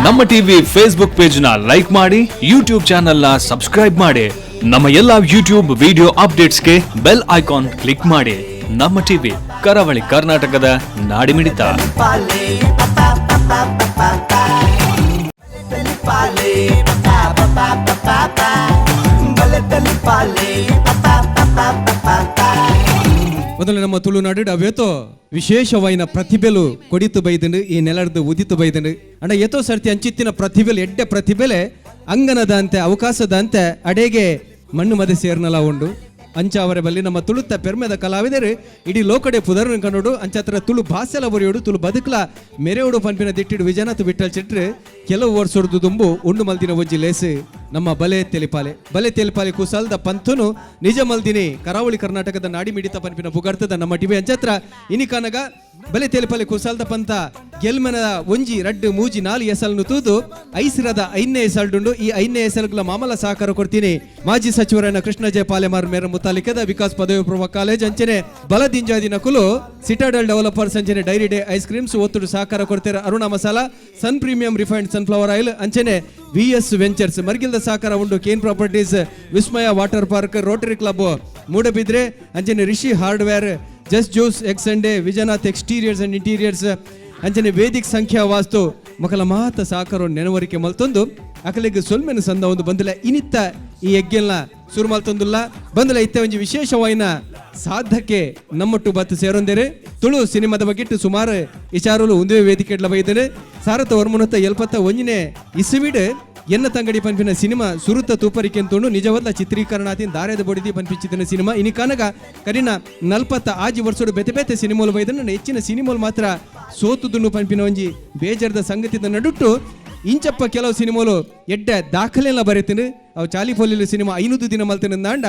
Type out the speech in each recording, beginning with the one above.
ನಮ್ಮ TV Facebook page ನ like ಮಾಡಿ, ಯೂಟ್ಯೂಬ್ ಚಾನೆಲ್ ನ ಸಬ್ಸ್ಕ್ರೈಬ್ ಮಾಡಿ. ನಮ್ಮ ಎಲ್ಲಾ ಯೂಟ್ಯೂಬ್ ವಿಡಿಯೋ ಅಪ್ಡೇಟ್ಸ್ಗೆ ಬೆಲ್ ಐಕಾನ್ ಕ್ಲಿಕ್ ಮಾಡಿ. ನಮ್ಮ ಟಿವಿ, ಕರಾವಳಿ ಕರ್ನಾಟಕದ ನಾಡಿಮಿಡಿತ. ಮೊದಲು ನಮ್ಮ ತುಳುನಾಡು ಅವೇತೋ ವಿಶೇಷವಾಯಿನ ಪ್ರತಿಭೆಲು ಕೊಡಿತು ಬೈದಂಡು, ಈ ನೆಲಡ್ದು ಉದಿತು ಬೈದಂಡು. ಅಂಡ ಏತೋ ಸರ್ತಿ ಅಂಚಿತ್ತಿನ ಪ್ರತಿಭೆಲು, ಎಡ್ಡೆ ಪ್ರತಿಭೆಲೆ ಅಂಗನದಂತೆ, ಅವಕಾಶದಂತೆ ಅಡೆಗೆ ಮಣ್ಣು ಮದೆ ಸೇರ್ನಲ ಉಂಡು. ಅಂಚ ಅವರ ಬಲ್ಲಿ ನಮ್ಮ ತುಳುತ್ತ ಪೆರ್ಮೆದ ಕಲಾವಿದರು ಇಡೀ ಲೋಕಡೆ ಪುದರ್ನ ಕನ್ನೋಡು, ಅಂಚತ್ರ ತುಳು ಭಾಷೆಲ ಬರೆಯೋಡು, ತುಳು ಬದುಕ್ಲ ಮೆರೆಯೋಡು ಪನ್ಪಿನ ದಿಟ್ಟಿಡು ವಿಜಯನಾಥ್ ವಿಠಲ್ ಚೆಟ್ರು ಕೆಲವು ವರ್ಷದ್ದು ದುಂಬು ಉಂಡು ಮಲ್ದಿನ ಒಂಜಿ ಲೇಸು ನಮ್ಮ ಬಲೆ ತೆಲಿಪಾಲೆ. ಬಲೆ ತೆಲಿಪಾಲೆ ಕುಸಲ್ದ ಪಂಥನು ನಿಜ ಮಲ್ದಿನಿ ಕರಾವಳಿ ಕರ್ನಾಟಕದ ನಾಡಿ ಮಿಡಿತ ಪನ್ಪಿನ ಪುಗರ್ತದ ನಮ್ಮ ಟಿವಿ. ಅಂಚತ್ರ ಇನಿ ಕನಗ ಬಲೆ ತೆಲಿಪಾಲೆ ಕುಸಲ್ದ ಪಂಥ ಗೆಲ್ಮನದ ಒಂಜಿ ರಡ್ಡು ಮೂಜಿ ನಾಲು ಎಸಲ್ನು ತೂದು ಐಸಿರದ ಐದನೇ ಎಸಲ್ಡುಂಡು. ಈ ಐದನೇ ಎಸಲ್ಗಳ ಮಾಮಲ ಸಹಕಾರ ಕೊಡ್ತೀನಿ ಮಾಜಿ ಸಚಿವರನ್ನ ಕೃಷ್ಣ ಜಯ ಪಾಲೆಮಾರ್ ಮೇರ ಮುತಾಲಿಕದ ವಿಕಾಸ್ ಪದವಿ ಪೂರ್ವ ಕಾಲೇಜ್, ಅಂಚನೆ ಬಲದಿಂಜಾದಿನ ಕುಲು ಸಿಟಾಡೆಲ್ ಡೆವಲಪರ್ಸ್, ಅಂಚನೆ ಡೈರಿ ಡೇ ಐಸ್ ಕ್ರೀಮ್ಸ್ ಒತ್ತುಡು ಸಹಕಾರ ಕೊಡ್ತಾರೆ ಅರುಣ ಮಸಾಲಾ, ಸನ್ ಪ್ರೀಮಿಯಂ ರಿಫೈನ್ಡ್ ಸನ್ಫ್ಲವರ್ ಆಯಿಲ್, ಅಂಚನೆ ವಿ ಎಸ್ ವೆಂಚರ್ಸ್. ಮರ್ಗಿಲ್ದ ಸಹಕಾರ ಉಂಡು ಕೇನ್ ಪ್ರಾಪರ್ಟೀಸ್, ವಿಸ್ಮಯ water park, Rotary club Moodbidri, ಅಂಚನೆ ರಿಷಿ hardware, just juice, egg Sunday, Vijayanath exteriors and interiors, ಅಂಚನೆ ವೇದಿಕ್ ಸಂಖ್ಯಾ ವಾಸ್ತು ಮಕಲ ಮಾತ ಸಹಕಾರ ನೆನವರಿಕೆ ಮಲ್ತೊಂದು ಅಕಲಿಗೆ ಸೊಲ್ಮೆನ ಸಂದ ಒಂದು ಬಂದಿಲ್ಲ. ಇನಿತ್ತ ಈ ಯಜ್ಞಲ್ನ ಸುರು ಮಲ್ತೊಂದುಲ್ಲ ಬಂದಲ. ಇತ್ತೆ ಒಂಜಿ ವಿಶೇಷವಾಯಿನ ಸಾಧಕ್ಕೆ ನಮ್ಮಟ್ಟು ಬತ್ತು ಸೇರೊಂದೇರೆ. ತುಳು ಸಿನಿಮಾದ ಬಗ್ಗೆಟ್ಟು ಸುಮಾರು ವಿಚಾರಲು ಒಂದೇ ವೇದಿಕೆ ಬೈದರೆ. 1971ನೇ ಇಸುವಿಡ್ ಎನ್ನ ತಂಗಡಿ ಪನ್ಪಿನ ಸಿನಿಮಾ ಸುರುತ ತೂಪರಿಕೆ ಅಂತುಂಡು. ನಿಜವಲ್ಲ ಚಿತ್ರೀಕರಣ ಆತಿನ ದಾರ್ಯದ ಬೊಡಿದಿ ಪನ್ಪಿಚಿತ್ತಿನ ಸಿನಿಮಾ. ಇನಿ ಕನಗ ಕರಿನ 46 ವರ್ಷಡು ಬೇತೆ ಬೇತೆ ಸಿನಿಮಾಲು ಬೈದನ್ನು, ಹೆಚ್ಚಿನ ಸಿನಿಮಾಲು ಮಾತ್ರ ಸೋತುದುಂಡು ಪನ್ಪಿನ ಒಂಜಿ ಬೇಜಾರದ ಸಂಗತಿದ ನಡುಟ್ಟು ಇಂಚಪ್ಪ ಕೆಲವು ಸಿನಿಮಾಲು ಎಡ್ಡೆ ದಾಖಲೆಲ್ಲ ಬರೀತೀನಿ. ಅವು ಚಾಲಿ ಪೊಲಿಲು ಸಿನಿಮಾ 500 ದಿನ ಮಲ್ತಿನ ದಾಂಡ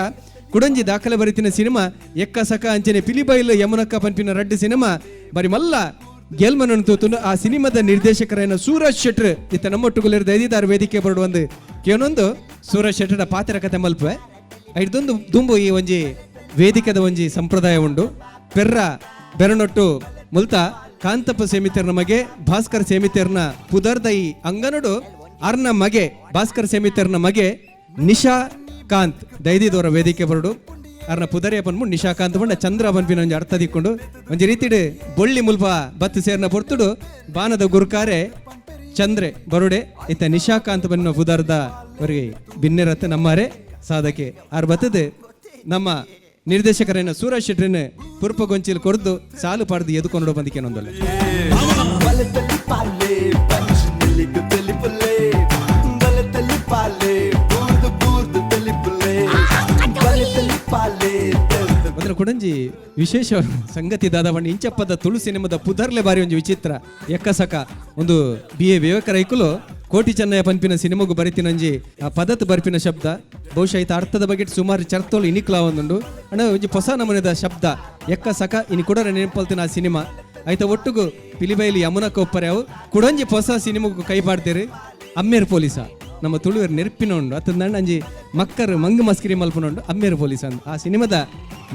ಕುಡಂಜಿ ದಾಖಲೆ ಬರೀತಿನ ಸಿನಿಮಾ ಎಕ್ಕ ಸಕ, ಅಂಚನೆ ಪಿಲಿಬೈಲು ಯಮುನಕ್ಕ ಪನ್ಪಿನ ರಡ್ಡು ಸಿನಿಮಾ ಬರಿ ಮಲ್ಲ ಗೆಲ್ಮನನ್ನು ತೂತುಂಡು. ಆ ಸಿನಿಮಾದ ನಿರ್ದೇಶಕರಾಯನ ಸೂರಜ್ ಶೆಟ್ರ್ ಇತ್ತ ನಮ್ಮೊಟ್ಟುಗುಲೇರ್ ದೈದಿದಾರ್. ವೇದಿಕೆ ಬರಡು ಒಂದು ಕೇನೊಂದು ಸೂರಜ್ ಶೆಟ್ಟರ ಪಾತ್ರ ಕತೆ ಮಲ್ಪೆ. ಐದೊಂದು ದುಂಬು ಈ ಒಂಜಿ ವೇದಿಕೆದ ಒಂಜಿ ಸಂಪ್ರದಾಯ ಉಂಡು. ಪೆರ್ರ ಬೆರನೊಟ್ಟು ಮುಲ್ತ ಕಾಂತಪ್ಪ ಸೇಮಿತರ್ನ ಮಗೆ ಭಾಸ್ಕರ್ ಸೇಮಿತರ್ನ ಪುದರ್ದ ಈ ಅಂಗನಡು ಅರ್ನ ಮಗೆ, ಭಾಸ್ಕರ್ ಸೇಮಿತರ್ನ ಮಗೆ ನಿಶಾ ಕಾಂತ್ ದೈದಿದವರ ವೇದಿಕೆ ಬರಡು. ಅರ್ನ ಪುದರಿಯ ಪನ್ಮು ನಿಶಾಕಾಂತ್ ಬಂಡ ಚಂದ್ರ ಪನ್ಪಿನ ಒಂಜಿ ಅರ್ಥ ದಿಕ್ಕೊಂಡು. ಒಂಜಿ ರೀತಿಡ್ ಬೊಳ್ಳಿ ಮುಲ್ಪ ಬತ್ತು ಸೇರ್ನ ಪೊರ್ತುಡು ಬಾನದ ಗುರುಕಾರೆ ಚಂದ್ರೆ ಬರುಡೆ. ಇತ್ತ ನಿಶಾಕಾಂತ್ ಬನ್ನ ಪುದರ್ದ ಅವರಿಗೆ ಬಿನ್ನೆರತ್ತೆ ನಮ್ಮಾರೆ ಸಾಧಕೆ ಆರ್ ಬತ್ತದೆ ನಮ್ಮ ನಿರ್ದೇಶಕರೇನ ಸೂರಜ್ ಶೆಟ್ರಿನ ಪುರ್ಪ ಗೊಂಚಿಲ್ ಕೊರ್ದು ಸಾಲು ಪಾಡ್ದು ಎದುಕೊಂಡು ಬಂದಿಕೇನೊಂದಲ್ಲ. ಬಲತಲಿ ಪಾಲೆ ಪಂಚನಿಲಿಗ ತೆಲಿಪುಲೆ, ಬಲತಲಿ ಪಾಲೆ ಬೂರ್ದು ಬೂರ್ದು ತೆಲಿಪುಲೆ, ಬಲತಲಿ ಪಾಲೆ. ಅದರ ಕೊಡಂಜಿ ವಿಶೇಷ ಸಂಗತಿ ದಾದ ಪಂಡ, ಇಂಚಪ್ಪದ ತುಳು ಸಿನಿಮಾದ ಪುದರ್ಲೆ ಬಾರಿ ಒಂಜಿ ವಿಚಿತ್ರ. ಎಕ್ಕಸಕ ಒಂದು ಬಿ ಎ ವಿವೇಕ ರೈಕುಲು ಕೋಟಿ ಚೆನ್ನಯ್ಯ ಪನ್ಪಿನ ಸಿನಿಮಾಗು ಬರಿತಿನಂಜಿ ಆ ಪದತ್ ಬರ್ಪಿನ ಶಬ್ದ. ಬಹುಶಃ ಈತ ಅರ್ಥದ ಬಗ್ಗೆ ಸುಮಾರು ಚರ್ತೋಲು ಇನಿಕ್ಲಾ ಒಂದುಂಡು. ಅಣ್ಣ, ಒಂಜಿ ಹೊಸ ನಮೂನೆದ ಶಬ್ದ ಎಕ್ಕ ಸಕ. ಇನಿ ಕೂಡ ನೆನಪಲ್ತಿನ ಆ ಸಿನಿಮಾ ಆಯ್ತ. ಒಟ್ಟುಗು ಪಿಲಿಬೈಲಿ ಯಮುನಕ್ಕ ಒಪ್ಪರೆ ಅವು ಕುಡಂಜಿ ಹೊಸ ಸಿನಿಮಾಗು ಕೈ ಪಾಡ್ತೇರು, ಅಮ್ಮೇರ್ ಪೊಲೀಸ. ನಮ್ಮ ತುಳುವೆರ್ ನೆರ್ಪಿನ ಉಂಡು ಅತ್ತ ಅಂಜಿ ಮಕ್ಕರು ಮಂಗು ಮಸ್ಕಿರಿ ಮಲ್ಪನ ಉಂಡು. ಅಮ್ಮೇರ್ ಪೊಲೀಸ್ ಅಂದ್ ಆ ಸಿನಿಮಾದ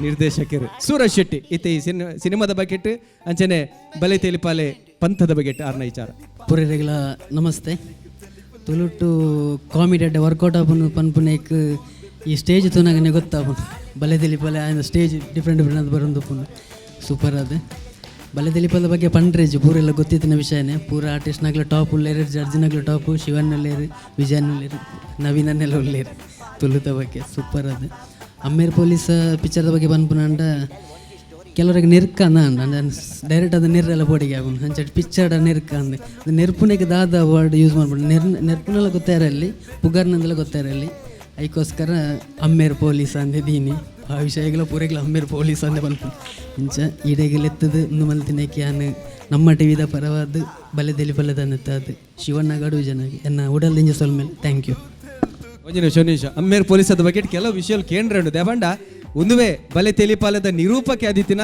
ನಿರ್ದೇಶಕರು ಸೂರಜ್ ಶೆಟ್ಟಿ ಇತ್ತೆ ಈ ಸಿನಿಮಾದ ಬಗೆಟ್, ಅಂಚನೆ ಬಲೆ ತೇಲಿಪಾಲೆ ಪಂಥದ ಬಗೆಟ್ ಆರ್ನ ವಿಚಾರ. ಪೂರೆರೆಗ್ಲ ನಮಸ್ತೆ. ತುಳುಟು ಕಾಮಿಡಿ ಅಡ್ಡೆ ವರ್ಕೌಟ್ ಆಪುನು ಪನ್ಪುನೇಕ್ ಈ ಸ್ಟೇಜ್ ತೂನಗನೆ ಗೊತ್ತಾಪುನು. ಬಲೆ ತೆಲಿಪಲೆ ಆಯ್ನ ಸ್ಟೇಜ್ ಡಿಫ್ರೆಂಟ್ ಡಿಫ್ರೆಂಟ್ ಅದು ಬರೊಂದುಪ್ಪುನು. ಸೂಪರ್ ಅದು. ಬಲೆ ತೆಲಿಪದ ಬಗ್ಗೆ ಪಂಡ್ರೇಜ್ ಪೂರೆಲ್ಲ ಗೊತ್ತಿತ್ತಿನ ವಿಷಯನೇ. ಪೂರ ಆರ್ಟಿಸ್ಟ್ನಾಗ್ಲ ಟಾಪ್ ಉಲ್ಲೇರು, ಜಡ್ಜಿನಾಗ್ಲ ಟಾಪು, ಶಿವನ್ ಉಲ್ಲೇರು, ವಿಜಯನ್ ಉಲ್ಲೇರು, ನವೀನನ್ನೆಲ್ಲ ಉಲ್ಲೇರು. ತುಳುತ ಬಗ್ಗೆ ಸೂಪರ್ ಅದು. ಅಮ್ಮೇರ್ ಪೊಲೀಸ್ ಪಿಕ್ಚರ್ದ ಬಗ್ಗೆ ಪನ್ಪುನಂಡ, ಕೆಲವರಿಗೆ ನಿರ್ಕ ಅಂದ ಅಂಡ ಡೈರೆಕ್ಟ್ ಅದು ನಿರ್ರೆಲ್ಲ ಬೋಡಿಗೆ ಆಗುನು. ಅಂಚ ಪಿಕ್ಚರ್ಡ ನಿರ್ಕ ಅಂದ್ ಅದು ನೆರ್ಪುನೆಗೆ ದಾದ ವರ್ಡ್ ಯೂಸ್ ಮಾಡ್ಬಿಡು. ನೆರ್ಪುನೆಲ್ಲ ಗೊತ್ತಾರಲ್ಲಿ, ಪುಗರ್ನಂದೆಲ್ಲ ಗೊತ್ತಾರಲ್ಲಿ. ಐಕೋಸ್ಕರ ಅಮ್ಮೇರ್ ಪೊಲೀಸ್ ಅಂದಿದ್ದೀನಿ. ಆ ವಿಷಯಗಳ ಪೂರೆಗ್ಲ ಅಮ್ಮೇರ್ ಪೊಲೀಸ್ ಅಂದೆ ಪನ್ಪುನು. ಇಂಚ ಈಡೆಗೆ ಎತ್ತದು ಇಂದು ಮಲ್ತಿನಕ್ಕೆ ಯಾನ್ ನಮ್ಮ ಟಿವಿದ ಪರವಾದ ಬಲೆ ದೆಲಿ ಅದು ಶಿವಣ್ಣ ಗಡು ಜನಾಗಿ ಎನ್ನ ಉಡಲ್ ದಿಂಜ ಸೊಲ್ಮೇಲೆ. Thank you. ಒಂಜಿ ನಿಮಿಷ, ಒಂದು ನಿಮಿಷ. ಅಮ್ಮೇರ್ ಪೊಲೀಸದ ಬಗ್ಗೆ ಕೆಲವು ವಿಷಯ ಕೇಂದ್ರ ಉಂಡು. ದೇವಂಡ ಒಂದುವೇ ಬಲೆ ತೆಲಿಪಾಲದ ನಿರೂಪಕ್ಕೆ ಆದಿತ್ತಿನ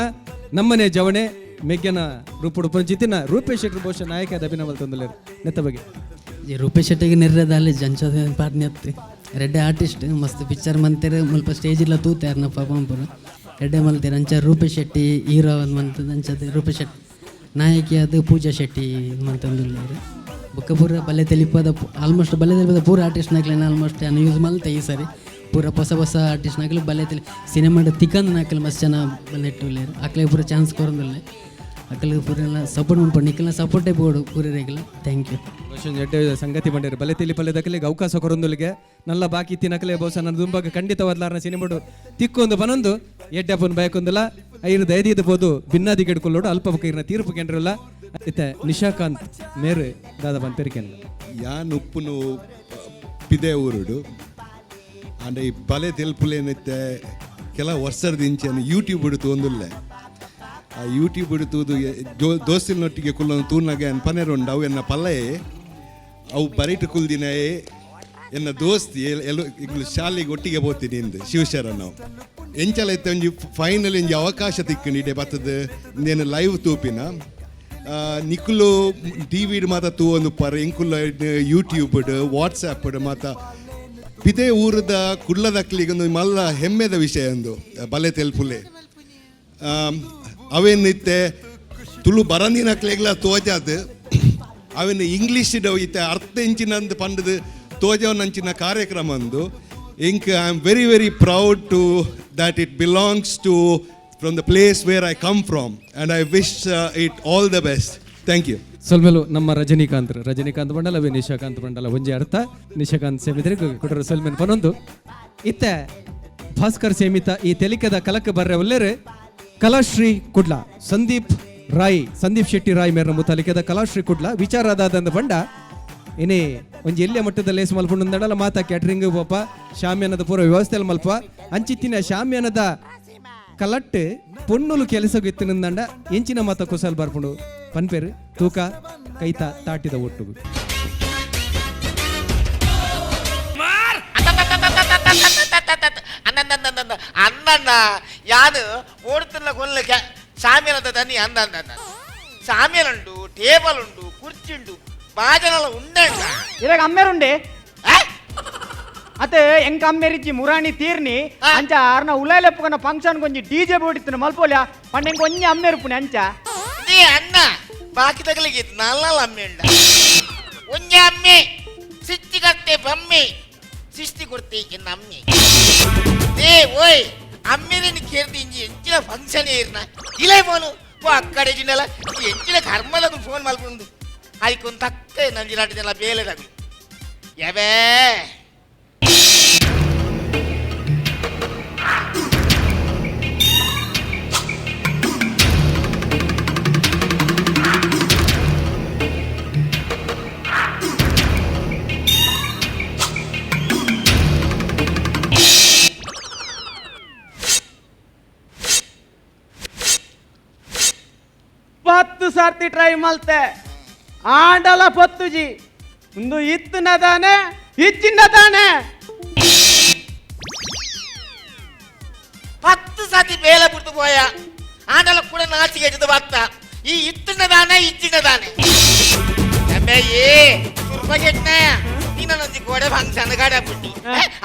ನಮ್ಮನೆ ಜವಣೆ ಮೆಗ್ಗನ ರೂಪುಡು ಪಂಚಿತಿನ ರೂಪೇಶ್ ಶೆಟ್ಟರ್ ಬಹುಶಃ ನಾಯಕ ಅಭಿನಯ ಮಲ್ತೊಂದುಲ್ಲೆರ್. ನೆತ್ತ ಬಗ್ಗೆ? ಈ ರೂಪೇಶ್ ಶೆಟ್ಟಿಗೆ ನಿರ್ರದಾಲೆ ಜಂಚದ ಪಾರ್ನಿ ಅತ್ತು. ರೆಡ್ಡೆ ಆರ್ಟಿಸ್ಟ್, ಮಸ್ತ್ ಪಿಕ್ಚರ್ ಮಂತೆರ್. ಮುಲ್ಪ ಸ್ಟೇಜ್ ಇಲ್ಲ ತೂತೆ ಯಾರನ್ನ ಪರ್ಫಾರ್ಮ್ ಪೂರ ಎಡ್ಡೆ ಮಲ್ತೇರು. ಅಂಚ ರೂಪೇಶ್ ಶೆಟ್ಟಿ ಹೀರೋ ಒಂದು ಮಂತದ. ಅಂಚದ ರೂಪೇಶ್ ಶೆಟ್ಟಿ ನಾಯಕಿಯಾದ ಪೂಜಾ ಶೆಟ್ಟಿ ಮಂತಂದುಲ್ಲೇರು. ಬೊಕ್ಕ ಪೂರ ಬಲ್ಲೆ ತೆಲಿಪದ ಆಲ್ಮೋಸ್ಟ್ ಬಲ್ಲೆ ತೆಲಿಪದ ಪೂರ ಆರ್ಟಿಸ್ಟ್ನಾಕ್ಲೆನ ಆಲ್ಮೋಸ್ಟ್ ಯಾನ್ ಯೂಸ್ ಮಲ್ತೆ ಈ ಸರಿ. ಪೂರ ಹೊಸ ಹೊಸ ಆರ್ಟಿಸ್ಟ್ನಾಕ್ಲು ಬಲ್ಲೆ ತೆಲಿ ಸಿನಿಮಾಡ್ ತಿಕ್ಕಂದು ನಾಕಲ್ ಮಸ್ತ್ ಜನ ಬಂದಿಟ್ಟುಲ್ಲೇರು. ಅಕ್ಲೆ ಪೂರ ಚಾನ್ಸ್ ಕೊರೊಂದುಲ್ಲೆ. ಅಕಲ್ ಪೂರ ಸಪೋರ್ಟ್ ಮನ್ಪೊಡು, ನಿಕಲ್ನ ಸಪೋರ್ಟೇ ಬೋಡು ಪೂರೆರೆಗ್ಲ. Thank you. ಬಹುಶಃ ಎಡ್ಡೆ ಸಂಗತಿ ಬಂಡೇರು ಬಲೆ ತೆಲಿ ಪಲ್ಲೆ ಅವಕಾಶ ಕೊರೊಂದುಲಿಗೆ ನಲ್ಲ ಬಾಕಿ ತಿನ್ನಕಲೆ ಬಹುಶಃ ನನ್ನ ದುಂಬಾಗ ಖಂಡಿತವಾದ್ಲಾರ್ನ ಸಿನಿಮಾಡು ತಿಕ್ಕೊಂದು ಬನೊಂದು ಎಡ್ಡೆ ಬಯಕೊಂದಿಲ್ಲ. ಐರು ದಯದೀದ ಪೋದು ಭಿನ್ನಾದಿ ಗೆಡ್ಕೊಳ್ಳೋಡು ಅಲ್ಪ ಬೊಕ ತೀರ್ಪು ಕೇಂದ್ರಲ್ಲ ಇತ್ತೆ ನಿಶಾಕಾಂತ್ ಮೇರು ದಾದ ಬಂತೆರಿಕೆನ್. ಯಾನ್ ಉಪ್ಪುನು ಪಿದೆ ಊರುಡು ಆಂಡ ಈ ಬಲೆ ತೆಲ್ಪುಲೇನಿತ್ತೆ ಕೆಲ ವರ್ಷದ ಇಂಚೆನ್ ಯೂಟ್ಯೂಬ್ ತೂಂದುಲ್ಲೆ. ಆ ಯೂಟ್ಯೂಬ್ ತೂದು ದೋಸ್ತಿನೊಟ್ಟಿಗೆ ಕುಲ್ಲೊಂದು ತೂನಾಗ ಎನ್ ಪನೆರ್ ಉಂಡು. ಅವು ಎನ್ನ ಪಲ್ಲಯೇ, ಅವು ಬರೀಟ್ ಕುಲ್ದಿನಯೇ ಎನ್ನ ದೋಸ್ತಿ ಎಲ್ಲೋ ಇಂಗ್ಲು ಶಾಲೆಗೆ ಒಟ್ಟಿಗೆ ಪೋತೀನಿ ಇಂದು ಶಿವಶರಣ್. ಎಂಚಲ ಇತ್ತೆ ಒಂಜಿ ಫೈನಲ್ ಒಂಜಿ ಅವಕಾಶ ತಿಕ್ಕಂಡು ಇಡೆ ಬತ್ತದ ಇಂದೇನು ಲೈವ್ ತೂಪಿನ. ನಿಕುಲು ಟಿ ವಿಡ್ ಮಾತ ತೂವೊಂದು ಪರ್ ಎಂಕುಲು ಯೂಟ್ಯೂಬ್ ವಾಟ್ಸಪ್ ಮಾತ ಪಿದೆ ಊರದ ಕುಡ್ಲದಕ್ಲಿಗೆ ಒಂದು ಮಲ್ಲ ಹೆಮ್ಮೆದ ವಿಷಯ ಒಂದು ಬಲೆ ತೆಲ್ಪುಲೆ. ಅವೇನಿತ್ತೆ ತುಳು ಬರಂದಿನಕ್ಲೆಗ್ಲ ತೋಜಾದ್ ಅವೇನು ಇಂಗ್ಲೀಷ್ ಇತ್ತೆ ಅರ್ಥ ಇಂಚಿನಂದು ಪಂಡದು ತೋಜವನಂಚಿನ ಕಾರ್ಯಕ್ರಮ ಅಂದು. ಇಂಕ್ I am very very proud to that it belongs to from the place where I come from, and I wish it all the best. Thank you. ಸೊಲ್ಮೆಲು ನಮ್ಮ ರಜನಿಕಾಂತ್, ರಜನಿಕಾಂತ್ ಬಂಡಲ ಅವೇ ನಿಶಾಕಾಂತ್ ಬಂಡಲ ಒಂಜಿ ಅರ್ಥ. ನಿಶಾಕಾಂತ್ ಸೇಮಿದ್ರೆ ಕೊಟ್ಟರು ಸೊಲ್ಮೆನ್ ಪನೊಂದು. ಇತ್ತೆ ಭಾಸ್ಕರ್ ಸೇಮಿತ ಈ ತೆಲಿಕದ ಕಲಕ ಬರ್ರೆ ಒಲ್ಲೆರೆ ಕಲಾಶ್ರೀ ಕುಡ್ಲ ಸಂದೀಪ್ ರಾಯ್, ಸಂದೀಪ್ ಶೆಟ್ಟಿ ರಾಯ್ ಮೇರ್ನ ಮುತಾಲಿಕದ ಕಲಾಶ್ರೀ ಕುಡ್ಲ. ವಿಚಾರದಾದಂದ ಬಂಡ ಏನೇ ಒಂಜಿ ಎಲ್ಲಿಯ ಮಟ್ಟದ ಲೇಸ್ ಮಲ್ಪುಂಡಲ್ಲ ಮಾತಾ ಕ್ಯಾಟ್ರಿಂಗ್ ಪೋಪ ಶಾಮಿಯಾನದ ಪೂರ ವ್ಯವಸ್ಥೆ ಮಲ್ಪ ಅಂಚಿತ್ತಿನ ಶಾಮಿಯಾನದ ಕಲಟ್ಟು ಪೊನ್ನುಲು ಕೆಲಸಗಿತ್ತಿನಿಂದಂಡ ಎಂಚಿನ ಮಾತ ಕುಸಲ್ ಬರ್ಪುಂಡು ಪನ್ಪೇರು ತೂಕ ಕೈತ ತಾಟಿದ ಒಟ್ಟುಗು. ಅಣ್ಣಣ್ಣ ಯಾನು ಓಡ್ತಿಲ್ಲ ಕೊಲ್ಲಕ್ಕೆ ಶಾಮಿಯಾನದ ತನಿ ಅಂದ ಅಂದ ಶಾಮಿಯಾನುಂಡು, ಟೇಬಲ್ ಉಂಡು, ಕುರ್ಚಿ ಉಂಡು, ಬಾಜನಲ ಉಂಡಣ್ಣ. ಇವಾಗ ಅಮ್ಮೇರುಂಡೆ ಅತ್ತೆ ಎಂಕ ಅಮ್ಮೇರಿಜ್ಜಿ ಮುರಾಣಿ ತೀರ್ನಿ. ಅಂಚ ಆರ್ನ ಉಲಾಯ್ಲೆಪ್ಪುಗನ ಫಂಕ್ಷನ್ ಕೊಂಜಿ ಡಿಜೆ ಬೋಡಿತ್ತನ ಮಲ್ಪೋಲ್ಯ ಪಂಡ ಎಂಕ ಒಂಜಿ ಅಮ್ಮೇರುಪುಣೆ ಅಂಚ. ನೀ ಅಣ್ಣ ಬಾಕಿ ತಗಲಿಗೆ ನಲ್ಲ ಅಮ್ಮೆ ಉಂಡ ಒಂಜಿ ಅಮ್ಮೆ ಸಿಟ್ಟಿ ಕರ್ತೆ ಬಮ್ಮೆ ಸಿಷ್ಟಿ ಕೊಡ್ತೆ ಎನ್ನ ಅಮ್ಮೆ. ಏ ಓಯ್ ಅಮ್ಮೇರಿನ ಕೇರ್ದು ಇಂಜಿ ಎಂಚಿನ ಫಂಕ್ಷನ್ ಏರ್ನ ಇಲೇ ಫೋನು ಓ ಅಕ್ಕಡೆ ಜಿನ್ನಲ ಎಂಚಿನ ಕರ್ಮದకు ಫೋನ್ ಮಲ್ಪುಂಡು ಅದಕ್ಕೊಂದು ತಕ್ಕ ನಂಜಿನಾಟಿದೆಲ್ಲ ಬೇಲೆ ತಗಲು ಯಾವೇ. 10 ಸರ್ತಿ ಟ್ರೈ ಮಲ್ತೆ ಆಂಡಲ ಪತ್ತುಜಿ ಒಂದು ಇತ್ತನದಾನೆ ಇಚ್ಚಿನದಾನೆ. 10 ಸತಿ ಬೇಲೆ ಬಿಡ್ತು ಪೋಯ ಆಂಡಲ ಕೂಡ ನಾಚಿಗೆ ಎಜ್ಜದ ಬತ್ತ ಈ ಇತ್ತಿನದಾನೆ ಇಚ್ಚಿನದಾನೆ. ಏ ಸುರ್ಪಗೆಟ್ನ ನೀನೊಂದು ಗೋಡೆ ಫಂಕ್ಷನ್ ಗಾಡ ಬಿಟ್ಟಿ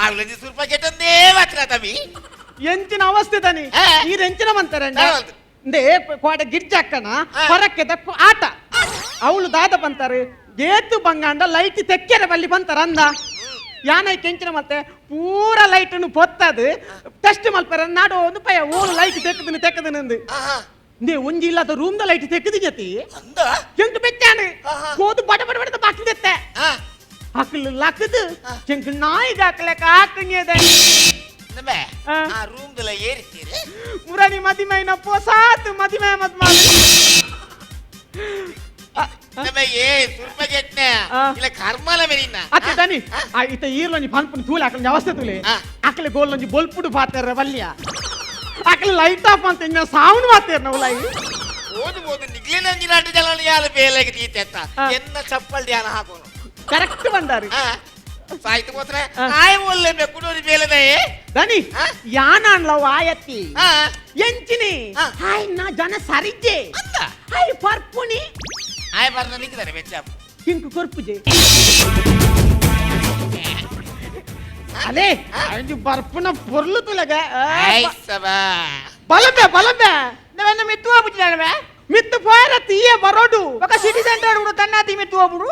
ಅವಳೊಂದು ಸುರ್ಪಗೆಟ್ಟಂದೇ ಮಾತ್ರ ತಮ್ಮಿ. ಎಂಚಿನ ಅವಸ್ಥೆ ತಾನಿ. ನೀರ್ ಎಂಚಿನ ಮಂತಾರೆ ಇಂದೇ ಕೋಟೆ ಗಿರ್ಜಕ್ಕನ ಹೊರಕ್ಕೆ ದಕ್ಕು ಆಟ ಅವಳು ದಾದ ಬಂತಾರೆ ಏತು ಬಂಗಾಂಡ ಲೈಟ್ ತೆಕ್ಕೆರೆ ಬಲ್ಲಿ ಬಂತಾರ ಅಂದ ಯಾನೈ ಕೆಂಚಿನ ಮತ್ತೆ ಪೂರ ಲೈಟ್ ಪೊತ್ತದು ಟೆಸ್ಟ್ ಮಲ್ಪರ ನಾಡು ಒಂದು ಪಯ ಓಳು ಲೈಟ್ ತೆಕ್ಕದನು ತೆಕ್ಕದನಂದು ಇಂದೇ ಒಂಜಿ ಇಲ್ಲದ room the light ತೆಕ್ಕದು ಜತಿ ಎಂಕ್ ಬೆಚ್ಚಾನೆ ಕೋದು ಬಡ ಬಡ ಬಡದ ಬಾಕಿ ದೆತ್ತೆ ಅಕ್ಲು ಲಕ್ಕದು ಎಂಕ್ ನಾಯಿಗೆ ಹಾಕ್ಲಕ್ಕ ಹಾಕಂಗೆ. ಆ ರೂಮ್ ದಲ ಏರಿತ್ತೀರಿ. ಮುರಾನಿ ಮದಿಮೈನ ಪೊಸಾತ್ ಮದಿಮೈ ಮತ್ ಮಾಡಿ. ಏ ಸುರ್ಪಗೆಟ್ನ ಇಲ್ಲ ಕರ್ಮಲ ಮೇರಿನ. ಅತ್ತೆ ತಾನಿ ಆ ಇತ್ತ ಈರ್ಲೊಂಜಿ ಪನ್ಪುನ ತೂಲೆ ಅಕಲ್ ಅವಸ್ಥೆ ತೂಲೆ ಅಕಲೆ ಗೋಲ್ಲೊಂಜಿ ಬೊಲ್ಪುಡು ಪಾತೆರ ವಲ್ಯ ಅಕಲೆ ಲೈಟ್ ಆಫ್ ಅಂತ ಇನ್ನ ಸಾವುನು ಮಾತೇರ್ನ ಉಲಾಯಿ. ಓದು ಓದು ನಿಗ್ಲಿನ ನಾಟು ಜಲ ಯಾಲ ಬೇಲೆಗೆ ತೀತೆತ್ತ ಎನ್ನ ಚಪ್ಪಲ್ ಧ್ಯಾನ ಹಾಕೋನು. ಕರೆಕ್ಟ್ ಬಂದಾರು. ಸಾಯ್ತು ಹೋದ್ರೆ ಆಯ್ ಒಲ್ಲೆ ಬೆಕ್ಕುಡೋರಿ ಬೇಲೆದಯೇ. ದನಿ ಯಾನನ್ಲ ವಾಯತ್ತಿ ಎಂಚಿನಿ ಹಾಯ್ ನಾ ಜನ ಸರಿಜೆ ಹಾಯ್ ಪರ್ಪುನಿ ಆಯ್ ಬರ್ನ ನಿಕ್ಕಿದಾರೆ ಬೆಚ್ಚಾಪು ಇಂಕು ಕೊರ್ಪುಜೆ ಅಲೇ ಅಂಜು ಬರ್ಪುನ ಪೊರ್ಲು ತುಲಗ. ಬಲಬೆ ಬಲಬೆ ನಮ್ಮ ಮೆತ್ತುವ ಬುಜ್ಜಿದಾನವೆ. ಮಿತ್ತು ಪೋಯರ ತೀಯೆ ಬರೋಡು ఒక ಸಿಟಿ ಸೆಂಟರ್ ಕೂಡ ತನ್ನಾತಿ ಮಿತ್ತು ಒಬ್ಬರು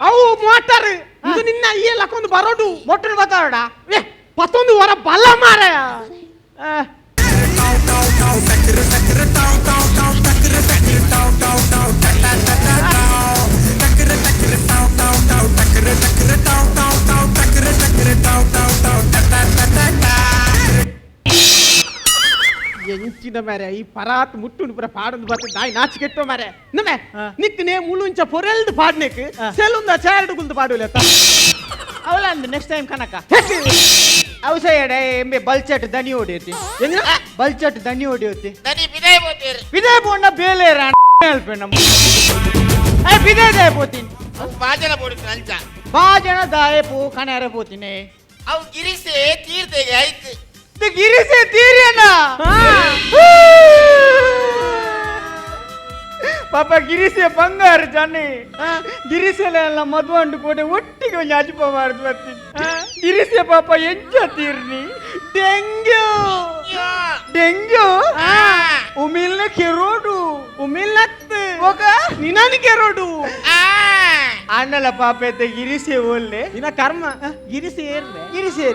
ಅವು ಮೋಟರ್ ಇದು ನಿನ್ನ ಈ ಲಕ್ಕೊಂದು ಬರೋಡು ಮೊಟ್ಟಲು ಬತ್ತಾವಡ ಏ ಪತ್ತೊಂದು ವರ ಬಲ ಮಾರಾಯ. ಎಂಚಿನ ಮಾರೆ ಈ ಪರಾತ್ ಮುಟ್ಟುಂಡು ಪುರ ಪಾಡೊಂದು ಬತ್ತ ದಾಯಿ ನಾಚಿಕೆಟ್ಟೋ ಮಾರೆ ನಮೆ ನಿಕ್ ನೇ ಮುಳುಂಚ ಪೊರೆಲ್ದು ಪಾಡ್ನೆಕ್ ಸೆಲುಂದ ಚಾರಡು ಗುಲ್ದು ಪಾಡುಲೆತ್ತ. ಅವಲಂದು ನೆಕ್ಸ್ಟ್ ಟೈಮ್ ಕನಕ ಅವಸಯಡ ಎಂಬೆ ಬಲ್ಚಟ್ ದನಿ ಹೊಡಿಯುತ್ತಿ. ಎಂಜಿನ? ಬಲ್ಚಟ್ ದನಿ ಹೊಡಿಯುತ್ತಿ. ದನಿ ಬಿದಾಯ ಬೋತೇರು. ಬಿದೆ ಪೋಂಡ ಬೇಲೆ ಅಲ್ಪೆ ನಮ್ಮ ಬಿದೆ ದಾಯ ಪೋತೀನಿ. ಅವು ಬಾಜನ ಬೋಡಿತು ಅಂಚ. ಬಾಜನ ದಾಯ ಪೋ ಕಣಾರ ಪೋತೀನಿ. ಅವು ಗಿರಿಸೆ ತೀರ್ತೆಗೆ ಆಯ್ತು. ಗಿರಿಸೆ ತೀರ್ಯನ ಪಾಪ ಗಿರಿಸೆ ಬಂಗಾರ ಜನ ಗಿರಿಸೆಲ್ಲ ಎಲ್ಲ ಮದುವಂಡು ಕೂಡ ಒಟ್ಟಿಗೆ ಒಂಜಿ ಅಜಿಪ ಮಾಡುದು ಬರ್ತೀನಿ. ಗಿರಿಸೆ ಪಾಪ ಎಂಚ ತೀರ್ನಿ ಡೆಂಗ್ಯೂ ಡೆಂಗ್ಯೂ ಉಮಿಲ್ನ ಕೆರೋಡು ಉಮಿಲ್ನತ್ ఒక ನಿನನ್ ಕೆರೋಡು ಅಣ್ಣಲ ಪಾಪ ಎತ್ತ ಗಿರಿಸೆ ಒಲ್ಲೆ ನಿನ್ನ ಕರ್ಮ ಗಿರಿಸೆ ಏರ್ದೆ ಗಿರಿಸೆ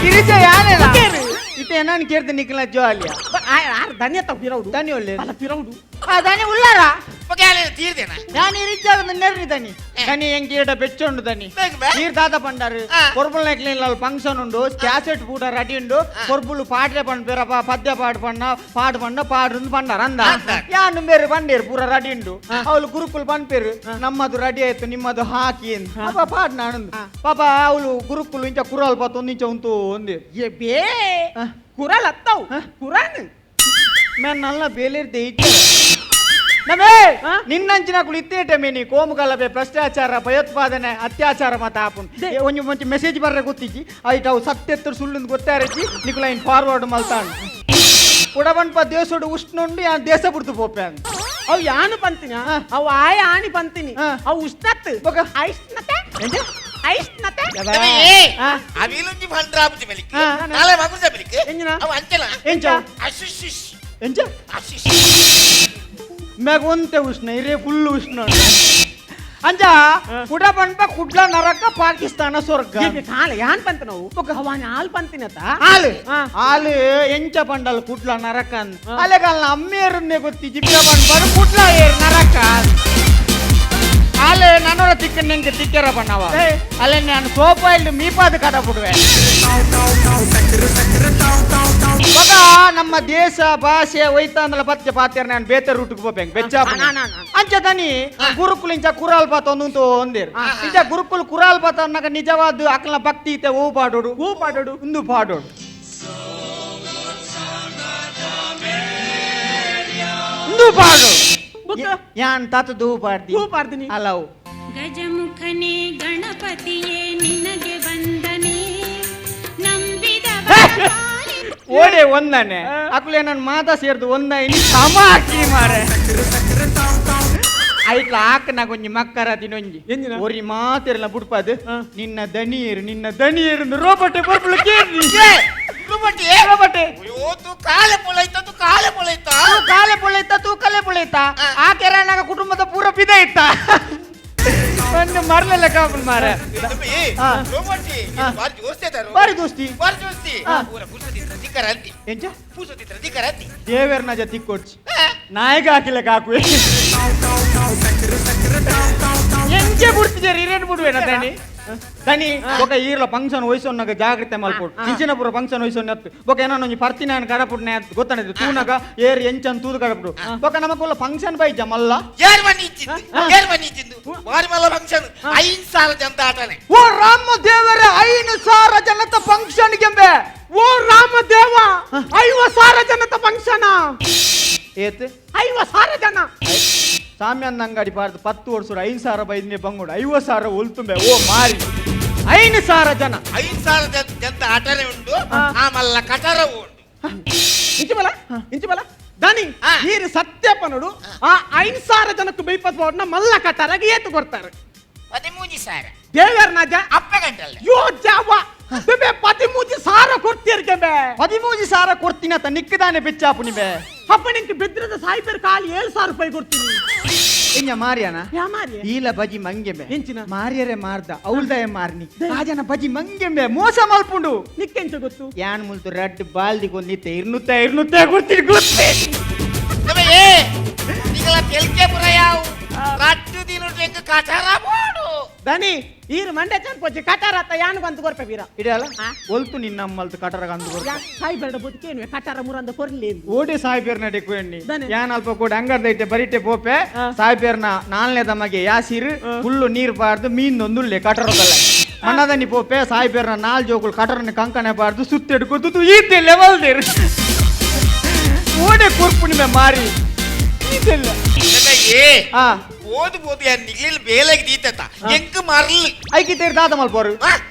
ಗಿರಿಸೆ ಯಾನೆಲ್ಲ ಇತ್ತೆ ನಾನು ಕೇಳ್ದೆ ನಿಕ್ಲ ಜಾಲಿಯ ಧನ್ಯ ಪಿರೌಡು ಧನ್ಯ ಒಳ್ಳೆ ಅಲ್ಲ ಪಿರೌಡು ಆ ಧನ್ಯ ಉಲ್ಲಾರ ತೀರ್ದೇನ ನಾನು ಇರಿಚಾಗ ನೆರ್ರಿ ದನಿ ದನಿ ಎಂಕೀರಡ ಬೆಚ್ಚೊಂಡು ದನಿ ನೀರ್ ದಾದ ಪಂಡಾರು ಕೊರ್ಬುಲ್ ನೆಕ್ಲಿನ ಫಂಕ್ಷನ್ ಉಂಡು ಕ್ಯಾಸೆಟ್ ಪೂಟ ರೆಡಿ ಉಂಡು ಕೊರ್ಬುಲು ಪಾಟ್ರೆ ಪಂಡ ಪದ್ಯ ಪಾಡು ಪಣ್ಣ ಪಾಡು ಪಂಡ ಪಾಡು ಪಂಡಾರ ಅಂದ ಯಾನು ಬೇರೆ ಬಂಡೇರು ಪೂರ ರೆಡಿ ಉಂಡು ಅವಳು ಗುರುಕುಲ್ ಪನ್ಪೇರು ನಮ್ಮದು ರೆಡಿ ಆಯ್ತು ನಿಮ್ಮದು ಹಾಕಿ ಪಾಪ ಪಾಡ್ ನಾನು ಪಾಪ ಅವಳು ಗುರುಕುಲು ಇಂಚ ಕುರಲ್ ಪಾತ ಇಂಚ ಉಂಟು ಒಂದೇ ಬೇ ಕುರಲ್ ಅತ್ತವು ಕುರಾನ್ ನಾನು ನಲ್ಲ ಬೇಲೇರ್ದೆ ಇಚ್ಚ ನಮೇ ನಿನ್ನಂಚಿನ ಕುಳಿ ಇತ್ತೇಟ ಮೇನಿ ಕೋಮುಗಲಭೆ ಭ್ರಷ್ಟಾಚಾರ ಭಯೋತ್ಪಾದನೆ ಅತ್ಯಾಚಾರ ಮತ ಆಪುನ್ ಒಂಜಿ ಮುಂಚೆ ಮೆಸೇಜ್ ಬರ್ರೆ ಗೊತ್ತಿಜ್ಜಿ ಐಟ್ ಅವು ಸತ್ಯತ್ತರ ಸುಳ್ಳು ಗೊತ್ತಾರಜ್ಜಿ ನಿಕುಲ ಇನ್ ಫಾರ್ವರ್ಡ್ ಮಲ್ತಾಣ್ ಕುಡಬನ್ಪ ದೇಶೋಡು ಉಷ್ಣುಂಡು ಯಾನ್ ದೇಶ ಬಿಡ್ತು ಪೋಪೆ ಅಂದ್ ಅವು ಯಾನು ಪಂತಿನ ಅವು ಆಯ ಆಣಿ ಪಂತಿನಿ ಅವು ಉಷ್ಣತ್ ಐಷ್ಣತೆ ಐಷ್ಣತೆ ಅವಿಲುಂಜಿ ಭಂಡ್ರಾಪುಜಿ ಮೆಲಿಕ್ ನಾಳೆ ಮಗುಜ ಮೆಲಿಕ್ ಅವು ಅಂಚಲ ಎಂಚ ಅಶಿಶಿಶ್ ಎಂಚ ಅಶಿಶ್ ಮ್ಯಾಗ ಒಂತೆ ಉಷ್ಣ ಇರೇ ಫುಲ್ ಉಷ್ಣ ಅಂಜ ಕುಡ ಪನ್ಪ ಕುಡ್ಲ ನರಕ ಪಾಕಿಸ್ತಾನ ಸ್ವರ್ಗ ಕಾಲ ಯಾನ್ ಪಂತ ನಾವು ಅವನ ಹಾಲ್ ಪಂತಿನತ ಹಾಲು ಹಾಲು ಎಂಚ ಪಂಡಲ್ ಕುಡ್ಲ ನರಕ ಅಲೆಗಲ್ಲ ಅಮ್ಮೇರನ್ನೇ ಗೊತ್ತಿ ಜಿಪ್ಪ ಪನ್ಪರು ಕುಡ್ಲ ಏರ್ ನರಕ ಹಾಲು ನನ್ನೋರ ತಿಕ್ಕ ನಿಂಗೆ ತಿಕ್ಕೆರ ಬಣ್ಣವ ಅಲ್ಲೇ ನಾನು ಸೋಪಾಯಿಲ್ಡು ಮೀಪಾದ ಕಡ ಬಿಡುವೆ. ಮಗ ನಮ್ಮ ದೇಶ ಭಾಷೆ ಒಯ್ತಾಂದಲ ಪತ್ತೆ ಪಾತ್ಯರ್ ನಾನು ಬೇತೆ ರೂಟ್ಗೆ ಹೋಗ್ಬೇಕು ಬೆಚ್ಚ ಅಂಚ ದನಿ ಗುರುಕುಲ್ ಇಂಚ ಕುರಾಲ್ ಪಾತ ಒಂದುಂತು ಒಂದೇರು ಇಂಚ ಗುರುಕುಲ್ ಕುರಾಲ್ ಪಾತ ಅನ್ನಕ ನಿಜವಾದ ಅಕ್ಲ ಭಕ್ತಿ ಇತ್ತೆ ಹೂ ಪಾಡೋಡು ಹೂ ಪಾಡೋಡು ಇಂದು ಪಾಡೋಡು ಇಂದು ಪಾಡೋಡು ಯಾನ್ ತಾತದ್ದು ಹೂ ಪಾಡ್ದಿ ಹೂ ಪಾಡ್ದಿನಿ ಅಲವು ಗಜಮುಖನೇ ಗಣಪತಿಯೇ ನಿನಗೆ ವಂದನೆ ನಂಬಿದ ಓಡೆ ಒಂದನೆ ಅಕುಲೆ ನನ್ನ ಮಾತಾ ಸೇರ್ದು ಒಂದ ಇನಿ ಸಮ ಹಾಕಿ ಮಾರೆ ಐಟ್ಲ ಹಾಕನ ಕೊಂಜಿ ಮಕ್ಕರ ದಿನೊಂಜಿ ಒರಿ ಮಾತಿರಲ್ಲ ಬುಡ್ಪಾದು ನಿನ್ನ ದನಿಯರು ನಿನ್ನ ದನಿಯರು ರೋಬಟೆ ಬರ್ಬಳು ಕೇಳಿ ರೋಬಟೆ ರೋಬಟೆ ಅಯ್ಯೋ ತೂ ಕಾಲೆ ಪೊಳೈತ ತೂ ಕಾಲೆ ಪೊಳೈತ ತೂ ಕಾಲೆ ಪೊಳೈತ ತೂ ಕಲೆ ಪೊಳೈತ ಆ ಕೆರನಾಗ ಕುಟುಂಬದ ಪೂರ ಬಿದ ಇತ್ತ ಒಂದು ಮರಲೆಲ್ಲ ಕಾಪುಲ್ ಮಾರ ರೋಬಟಿ ಬಾರಿ ದೋಸ್ತಿ ಅದಾರು ಬಾರಿ ದೋಸ್ತಿ ಬಾರಿ ದೋಸ್ತಿ ಪೂರ ಪುರ್ಸೊತ್ತಿತ್ರ ದಿಕ್ಕರಂತಿ ಎಂಚ ಪುರ್ಸೊತ್ತಿತ್ರ ದಿಕ್ಕರಂತಿ ದೇವೇರ್ನ ಜೊತೆ ಕೊಡ್ಚಿ ನಾಯಿಗೆ ಹಾಕಿಲ್ಲ ಕಾಕು ಎಂಚೆ ಬಿಡ್ತಿದ್ದಾರೆ ಇರೇನು ಬಿಡುವೇನ ದನಿ ದನಿ ఒక ಈರ್ಲ ಫಂಕ್ಷನ್ ವಯಸ್ಸೊನ್ನಾಗ ಜಾಗ್ರತೆ ಮಲ್ಪೊಡು ಇಂಚಿನಪುರ ಫಂಕ್ಷನ್ ವಯಸ್ಸೊನ್ನ ಬೊಕ ಏನೋ ಒಂಜಿ ಪರ್ತಿನ ಕಡಪುಡ್ನೆ ಗೊತ್ತನಿದ್ದು ತೂನಗ ಏರ್ ಎಂಚನ್ ತೂದು ಕಡಪುಡು ಬೊಕ ನಮಕುಲ್ಲ ಫಂಕ್ಷನ್ ಬೈಜ ಮಲ್ಲ ಏರ್ ಮನಿ ಇಚ್ಚಿದ್ದು ಏರ್ ಮನಿ ಇಚ್ಚಿದ್ದು ಬಾರಿ ಮಲ್ಲ ಫಂಕ್ಷನ್ 5,000 ಜನದ ಆಟನೆ. ಓ ರಾಮ ದೇವರ 5,000 ಜನತ ಫಂಕ್ಷನ್ ಗೆಂಬೆ. ಓ ರಾಮ ದೇವ 50,000 ಜನತ ಫಂಕ್ಷನ್ ಏತ್ 50,000 ಜನ ಸಾಮ್ಯಾನ್ ಅಂಗಡಿ ಬಾರ್ದು 10 ವರ್ಷ 5,000 ಬೈದ್ನೆ ಬಂಗೋಡು 50,000 ಒಲ್ತುಂಬೆ ಓ ಮಾರಿ 5,000 ಜನ 5,000 ಜನತ ಆಟನೆ ಉಂಟು ಆ ಮಲ್ಲ ಕಟರ ಉಂಟು. ಇಂಚಿಬಲ ಇಂಚಿಬಲ ದನಿ ಈರು ಸತ್ಯಪ್ಪನೋಡು ಆ 5,000 ಜನಕ್ಕೆ ಬೈಪತ್ ಬೋರ್ಡ್ನ ಮಲ್ಲ ಕಟಾರಾಗಿ ಏತು ಕೊಡ್ತಾರೆ 13,000 ದೇವರ ನಾಜ ಅಪ್ಪ ಗಂಟಲ್ಲ ಯೋ ಜಾವ ಬೆ 13,000 ಕೊಡ್ತೀರ್ಗೆ ಬೆ 13,000 ಕೊಡ್ತೀನ ತ ನಿಕ್ಕದಾನೆ ಬೆಚ್ಚಾಪುನಿ ಬೆ ಅಪ್ಪ ನಿಂಗೆ ಬೆದ್ರದ ಸಾಯಿಪೇರ್ ಖಾಲಿ 7,000 ರೂಪಾಯಿ ಕೊಡ್ತೀನಿ ಎಂಜ ಮಾರಿಯಾನ ಯಾ ಮಾರಿಯ ಈಲ ಬಜಿ ಮಂಗೆಂಬೆ ಎಂಚಿನ? ಮಾರಿಯರೆ ಮಾರ್ದ ಅವಳ್ದಯ ಮಾರ್ನಿ ಆಜನ ಬಜಿ ಮಂಗೆಂಬೆ ಮೋಸ ಮಲ್ಪುಂಡು ನಿಕ್ಕೆಂಚ ಗೊತ್ತು ಯಾನ್ ಮುಲ್ತು ರಡ್ಡ್ ಬಾಲ್ದಿ ಗೊಂದಿತ್ತೆ ಇರ್ನುತ್ತ ಇರ್ನುತ್ತ ಕೊಡ್ತೀನಿ ಗೊತ್ತೇ ಏ ನಿಗಲ ತೆಲ್ಕೆ ಪುರ ಯಾವು ರಟ್ಟು ದಿನ ಕಟಾರ ಬೋಡು ದನಿ ಈರು ಮಂಡೆ ಚಂಪೊಚ್ಚಿ ಕಟಾರ ಅತ್ತ ಯಾನು ಬಂತು ಕೊರ್ಪೆ ಬೀರ ಇಡಲ್ಲ ಒಲ್ತು ನಿನ್ನ ಅಮ್ಮಲ್ತು ಕಟರ ಅಂದು ಕೊರ್ಪೆ ಸಾಯಿಬೇಡ ಬದುಕೇನು ಕಟಾರ ಮುರಂದ ಕೊರ್ಲಿ ಓಡಿ ಸಾಯ್ಬೇರ್ನ ಡೆಕ್ಕು ದನೆ. ಯಾನ್ ಅಲ್ಪ ಕೂಡ ಅಂಗರ್ದೈತೆ ಬರಿಟೆ ಪೋಪೆ ಸಾಯ್ಬೇರ್ನ ನಾಲ್ನೇ ತಮಗೆ ಯಾಸಿರು ಫುಲ್ಲು ನೀರು ಬಾರ್ದು ಮೀನ್ ಒಂದುಳ್ಳೆ ಕಟರದಲ್ಲ ಮಣ್ಣದನಿ ಪೋಪೆ ಸಾಯ್ಬೇರ್ನ ನಾಲ್ ಜೋಗುಳು ಕಟರನ ಕಂಕಣೆ ಬಾರ್ದು ಸುತ್ತೆಡ್ಕೊತು ಈತೆ ಲೆವೆಲ್ there ಓಡೆ ಕೂರ್ಪುಣಿಮೆ ಮಾರಿ ಈತೆಲ್ಲ ಏ ಆ ಬೋದು ಬೋದು ಯಾ ನಿಗ್ಲಿಲ್ ಬೇಲೆಗೆ ದೀತತ ಎಂಕ್ ಮರ್ಲ್ ಐಕಿ ತೇರ್ ದಾದ ಮಲ್ಪೋರು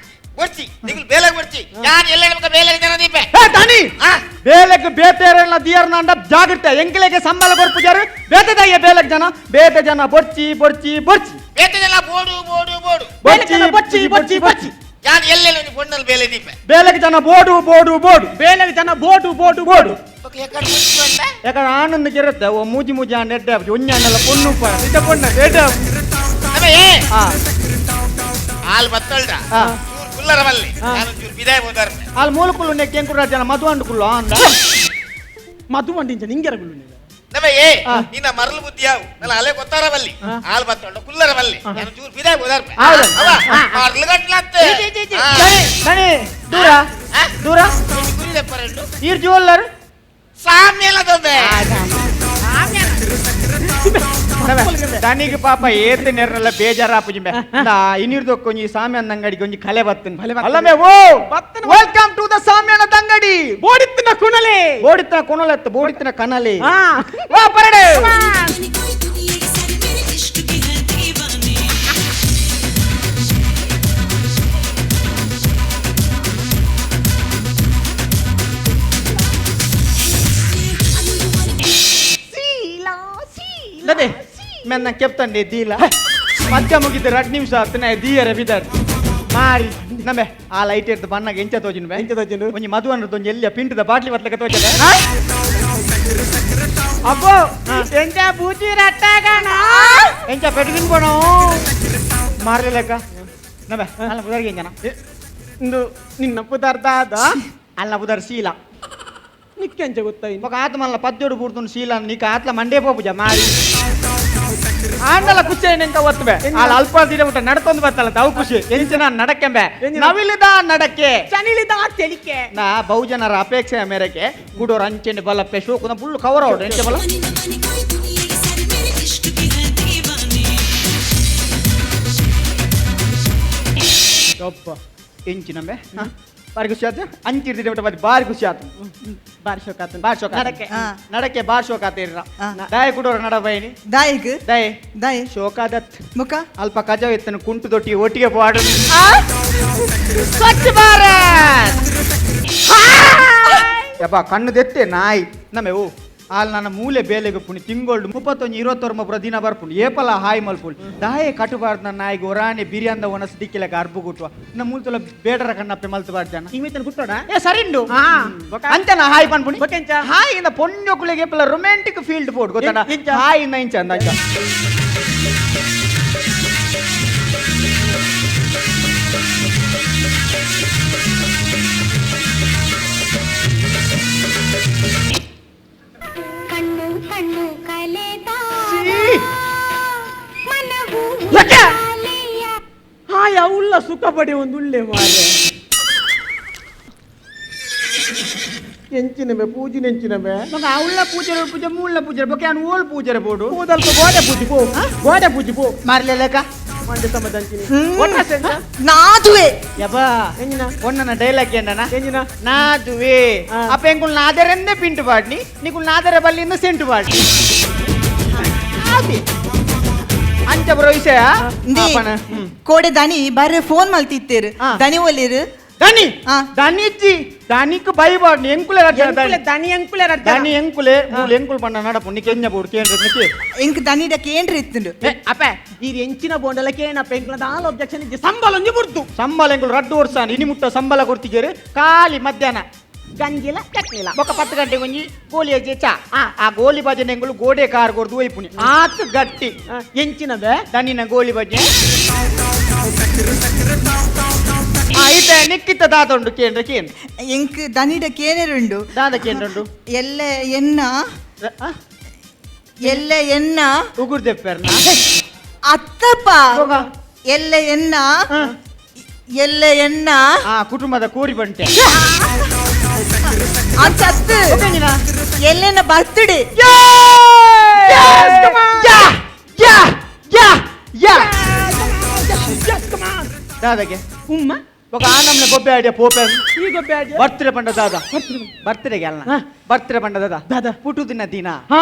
ಒರ್ಚಿ ನಿಗ್ಲು ಬೇಲೆಗೆ ಒರ್ಚಿ ಯಾನ್ ಎಲ್ಲ ನಮಗ ಬೇಲೆಗೆ ಜನ ದೀಪೆ ಏ ದಾನಿ ಆ ಬೇಲೆಗ್ ಬೇತೇರೆಲ್ಲ ದಿಯರ್ನಾಂಡ ಜಾಗ್ರತೆ ಎಂಕ್ಲೆಗೆ ಸಂಬಳ ಕೊರ್ಪುಜಾರು ಬೇತೆದಾಯ ಬೇಲೆಗ್ ಜನ ಬೇತೆ ಜನ ಬೊರ್ಚಿ ಬೊರ್ಚಿ ಬೊರ್ಚಿ ಬೇತೆ ಜನ ಬೋಡು ಬೋಡು ಬೋಡು ಬೊರ್ಚಿ ಬೊರ್ಚಿ ಬೊರ್ಚಿ ಬೊರ್ಚಿ ಯಾನ್ ಎಲ್ಲೆಲ್ಲ ನೀ ಪೊಣ್ಣಲ್ ಬೇಲೆ ದೀಪೆ ಬೇಲೆಗ್ ಜನ ಬೋಡು ಬೋಡು ಬೋಡು ಬೇಲೆಗೆ ಜನ ಬೋಡು ಬೋಡು ಬೋಡು ಓಕೆ ಎಕಡೆ ಬೊರ್ಚಿ ಬಂದ ಯಾಕಂದ್ರೆ ಆನಂದ ಗಿರುತ್ತೆ ಓ ಮೂಜಿ ಮೂಜಿ ಆಂಡ ಎಡ್ಡೆ ಆಪುಜಿ ಒಂಜಿ ಆಂಡಲ್ಲ ಪೊಣ್ಣು ಉಪ್ಪ ಇದ ಪೊಣ್ಣ ಎಡ್ಡೆ ಆಪುಜಿ. ಅಮ್ಮ ಏ ಆ ಆಲ್ ಬತ್ತಲ್ಡ ಆ. ಚೂರ್ ಕುಲ್ಲರ ಬಲ್ಲೆ ನಾನು ಚೂರ್ ಬಿದಾಯ ಹೋದಾರ ಅಲ್ಲಿ ಮೂಲಕುಲ್ಲು ನೆಕ್ಕೆ ಎಂಕುರ ಜನ ಮಧು ಅಂಡು ಕುಲ್ಲು ಅಂದ ಮಧು ಮಂಡಿಂಚ ನಿಂಗೆರಗುಳು ನೀನು ನಮ್ಮ ಏ ನಿನ್ನ ಮರಳು ಬುದ್ಧಿ ಯಾವು ನನ್ನ ಅಲೆ ಗೊತ್ತಾರ ಬಲ್ಲಿ ಆಲ್ ಬತ್ತಲ್ಡ ಕುಲ್ಲರ ಬಲ್ಲೆ ನಾನು ಚೂರ್ ಬಿದಾಯ ಹೋದಾರ ಹೌದು. ಅವ ಮರಳು ಗಟ್ಲತ್ತೆ ದಣಿ, ದಣಿ, ದೂರ ದೂರ ಗುರಿ ದೆಪ್ಪರೆಂಡು ಈರ್ ಜುವಲ್ಲರ್ ಸಾಮ್ಯಲ ದೊಂಬೆ ದನಿಗೆ ಪಾಪ ಏತ್ ನೆರ್ರಲ್ಲ ಬೇಜಾರಾಪುಜಿ ಮೆ ಇನ್ನಿರ್ದೊಕ್ಕ ಒಂಜಿ ಸಾಮ್ಯಾನ ಅಂಗಡಿಗೆ ಒಂಜಿ ಕಲೆ ಬತ್ತನ್ ಅಲ್ಲಮೆ ಓ welcome to the ಸಾಮ್ಯಾನ ಅಂಗಡಿ ಬೋಡಿತ್ತಿನ ಕುಣಲೆ ಬೋಡಿತ್ತನ ಕೊನಲೆತ್ತ ಬೋಡಿತ್ತನ ಕನಲೆ ಆ ವಾ ಪರಡೆ ಅದೇ ಮೆನ್ನ ಕೆಪ್ತಂಡೆ ದೀಲ ಮಧ್ಯ ಮುಗಿದ 2 ನಿಮಿಷ ಆತನ ದೀಯರ ಬಿದರ್ ಮಾರಿ ನಮ್ಮೆ ಆ ಲೈಟ್ ಇರ್ದು ಬಣ್ಣಗೆ ಎಂಚ ತೋಜಿನ ಎಂಚ ತೋಜಿನ ಒಂಜಿ ಮಧು ಅನ್ನೋದು ಒಂಜಿ ಎಲ್ಲಿಯ ಪಿಂಟದ ಬಾಟ್ಲಿ ಬತ್ಲಕ ತೋಜದ ಅಬ್ಬೋ ಎಂಚ ಬೂಚಿ ರಟ್ಟಾಗಣ ಎಂಚ ಪೆಟ್ಟು ಪೋಣೋ ಮಾರ್ಲಿ ಲೆಕ್ಕ ನಮ್ಮೆ ಅಲ್ಲ ಬುದರ್ಗೆ ಎಂಜನ ಇಂದು ನಿನ್ನ ಪುದರ್ದಾದ ಅಲ್ಲ ಬುದರ್ ಶೀಲ ನಿಕ್ಕೆಂಚ ಗೊತ್ತಾಯಿ ఒక ಆತ್ಮಲ್ಲ ಪದ್ಯೋಡು ಪೂರ್ತುಂಡು ಶೀಲ ನೀಕ ಆತ್ಲ ಮಂಡೇ ಪೋಪುಜ ಮಾರಿ ಆಂಡಲ ಖುಷಿ ఇంకా ಒತ್ತುವೆ ಅಲ್ಲ ಅಲ್ಪ ದಿನ ಊಟ ನಡ್ಕೊಂಡು ಬತ್ತಲ್ಲ ತಾವು ಖುಷಿ ಎಂಚಿನ ನಡಕೆಂಬೆ ನವಿಲುದ ನಡಕೆ ಚನಿಲಿದ ತೆಲಿಕೆ ನಾ ಬಹುಜನರ ಅಪೇಕ್ಷೆಯ ಮೇರೆಗೆ ಗುಡೋರ್ ಅಂಚೆಂಡು ಬಲಪ್ಪೆ ಶೋಕುನ ಫುಲ್ ಕವರ್ ಅವಡು ಎಂಚೆ ಬಲ ಎಂಚಿನಂಬೆ ಬಾರಿ ಖುಷಿ ಆಯ್ತು ಅಂಚಿರ್ದಿದೆ ಬಿಟ್ಟು ಬಾರಿ ಬಾರಿ ಖುಷಿ ಆಯ್ತು ಬಾರಿ ಶೋಕ ಆತು ಬಾರಿ ಶೋಕ ನಡಕೆ. ನಡಕೆ ಬಾರಿ ಶೋಕ ಆತ ಇರ್ರ ದಾಯ ಕುಡೋರ ನಡ ಬೈನಿ ದಾಯಿಗ್ ದಾಯೆ ದಾಯೆ ಶೋಕಾದತ್ ಮುಖ ಅಲ್ಪ ಕಜಾವ್ ಎತ್ತನು ಕುಂಟು ದೊಟ್ಟಿ ಒಟ್ಟಿಗೆ ಪೋಡು ಸ್ವಚ್ಛ ಭಾರತ್ ಯಪ್ಪ ಕಣ್ಣು ದೆತ್ತೆ ನಾಯಿ ನಮ್ಮೆ ಓ ಆಲ್ ನನ್ನ ಮೂಲೆ ಬೇಲೆಗೆ ಪುಣಿ ತಿಂಗೋಲ್ಡು 31 29 ದಿನ ಬರ್ಪುಂಡು ಏಪಲ ಹಾಯ್ ಮಲ್ಪುಂಡು ದಾಯೆ ಕಟ್ಟುಬಾರ್ದು ನನ್ನ ನಾಯಿಗೆ ಒರಾನೆ ಬಿರಿಯಾಂದ ಒಣಸ್ ದಿಕ್ಕಿಲಕ ಅರ್ಬು ಗುಟ್ಟುವ ನಮ್ಮ ಮೂಲ್ತುಲ ಬೇಡರ ಕಣ್ಣಪ್ಪೆ ಮಲ್ತು ಬಾರ್ಜನ ಇಂಗಿತನ ಗುಟ್ಟೋಡ ಏ ಸರಿಂಡು ಆ ಅಂಚನ ಹಾಯ್ ಪನ್ಪುಣಿ ಬೊಕೆಂಚ? ಹಾಯ್ ಇಂದ ಪೊಣ್ಣೊಕುಲೆಗೆ ಏಪಲ ರೊಮ್ಯಾಂಟಿಕ್ ಫೀಲ್ಡ್ ಬೋರ್ಡ್ ಗೊತ್ತಣ್ಣ ಎಂಚ? ಹಾಯ್ ಇಂದ ಇಂಚ ಅಂದ ಅಂಚ ಕಣ್ಣು ಕಣ್ಣು ಕಲೆದ ಮನವು ಲಕ್ಕೆ! ಅಲೆಯ ಹಾಯ್ ಉಲ್ಲ ಸುಖ ಪಡೆ ಒಂದು ಉಳ್ಳೆ ಮಾರೆ ಎಂಚಿನಬೆ ಪೂಜಿನ ಎಂಚಿನಬೆ ಮಗ ಅವಳ ಪೂಜೆ ಪೂಜೆ ಮೂಲ ಪೂಜೆ ಬೊಕೆ ಅನ್ ಓಲ್ ಪೂಜೆ ಬೋಡು ಕೂದಲ್ಪ ಗೋಡೆ ಪೂಜಿ ಪೋ ಗೋಡೆ ಪೂಜಿ ಪೋ ಮಾರ್ಲೆ ಲೆಕ್ಕ ಮಂಡೆ ಸಮದಂಚಿನಿ ನಾದುವೆ ಯಬ್ಬಾ ಎಂಜಿನ ಒನ್ನನ ಡೈಲಾಗ್ ಏನನ ಎಂಜಿನ ನಾದುವೆ ಆ. ಅಪ್ಪ ಎಂಕುಲ್ ನಾದರೆಂದೇ ಪಿಂಟು ಪಾಡ್ನಿ ನೀಕುಲ್ ನಾದರ ಬಲ್ಲಿಂದ ಸೆಂಟು ಪಾಡ್ನಿ ಆದಿ ಅಂಚ ಬ್ರೋ ವಿಷಯ ಇಂದಿ ಕೋಡೆ ದನಿ ಬಾರೆ ಫೋನ್ ಮಲ್ತಿತ್ತೇರು ಆ. ದನಿ ಒಲಿರು ದನಿ ಆ. ದನಿ ಇಜ್ಜಿ ದನಿಕ್ ಬೈಬಾರ್ದು ಎಂಕುಲೆ ಎಂಕುಲೆ ದನಿ ಎಂಕುಲೆ ರಡ್ಡ ದನಿ ಎಂಕುಲೆ ಮೂಲು ಎಂಕುಲು ಪಂಡ ನಡಪು ನಿಕ್ ಎಂಜ ಬೋಡು ಕೇಂದ್ರ ನಿಕ್ಕೆ ಎಂಕ್ ದನಿಡ ಕೇಂದ್ರ ಇತ್ತುಂಡು. ಅಪ್ಪೆ ಈ ಎಂಚಿನ ಬೋಂಡಲ ಕೇನಪ್ಪ ಎಂಕುಲ ದಾಲ ಒಬ್ಜೆಕ್ಷನ್ ಇಜ್ಜಿ ಸಂಬಳ ಒಂಜಿ ಬುಡ್ದು ಸಂಬಳ ಎಂಕುಲು ರಡ್ಡು ವರ್ಷ ಇನಿ ಮುಟ್ಟ ಸಂಬಳ ಕೊಡ್ತಿದ್ದೇರು ಖಾಲಿ ಮಧ್ಯಾಹ್ನ ಗಂಜಿಲ ಚಟ್ನಿಲ ಬೊಕ್ಕ 10 ಗಂಟೆಗೆ ಒಂಜಿ ಗೋಲಿ ಅಜ್ಜಿ ಚಾ ಆ ಗೋಲಿ ಬಜನೆ ಎಂಕುಲು ಗೋಡೆ ಕಾರ್ ಕೊಡ್ದು ಒಯ್ಪುನಿ ಆತ್ ಗಟ್ಟಿ ಎಂಚಿನದೆ ದನಿನ ಗೋಲಿ ಬಜೆ ಇತ್ತೆ ನಿಕ್ಕಿತ್ತ ದಾದ ಉಂಡು ಕೇಂದ್ರ ಕೇಂದ್ರ ಎಂಕ್ ದನಿಡ ಕೇನೆರುಂಡು. ದಾದ ಕೇಂದ್ರ ಉಂಡು ಎಲ್ಲ ಎನ್ನ ಎಲ್ಲ ಎನ್ನ ಉಗುರು ದೆಪ್ಪೆರ್ನ ಅತ್ತಪ್ಪ ಎಲ್ಲ ಎನ್ನ ಎಲ್ಲ ಎನ್ನ ಆ ಕುಟುಂಬದ ಕೋರಿ ಬಂಟೆ ಅತ್ತು ಎಲ್ಲೆನ್ನ ಬರ್ತ್ಡೇ. ದಾದಾಗೆ ಉಮ್ಮ ఒక ಆನಮ್ನ ಗೊಬ್ಬೆ ಆಡಿಯ ಪೋಪೆ ಈ ಗೊಬ್ಬೆ ಆಡಿಯ ಬರ್ತ್ಡೇ ಪಂಡ ದಾದ ಬರ್ತ್ಡೇಗೆ ಅಲ್ಲ ಬರ್ತ್ಡೇ ಪಂಡ ದಾದ ದಾದ ಪುಟು ದಿನ ದಿನ ಹಾ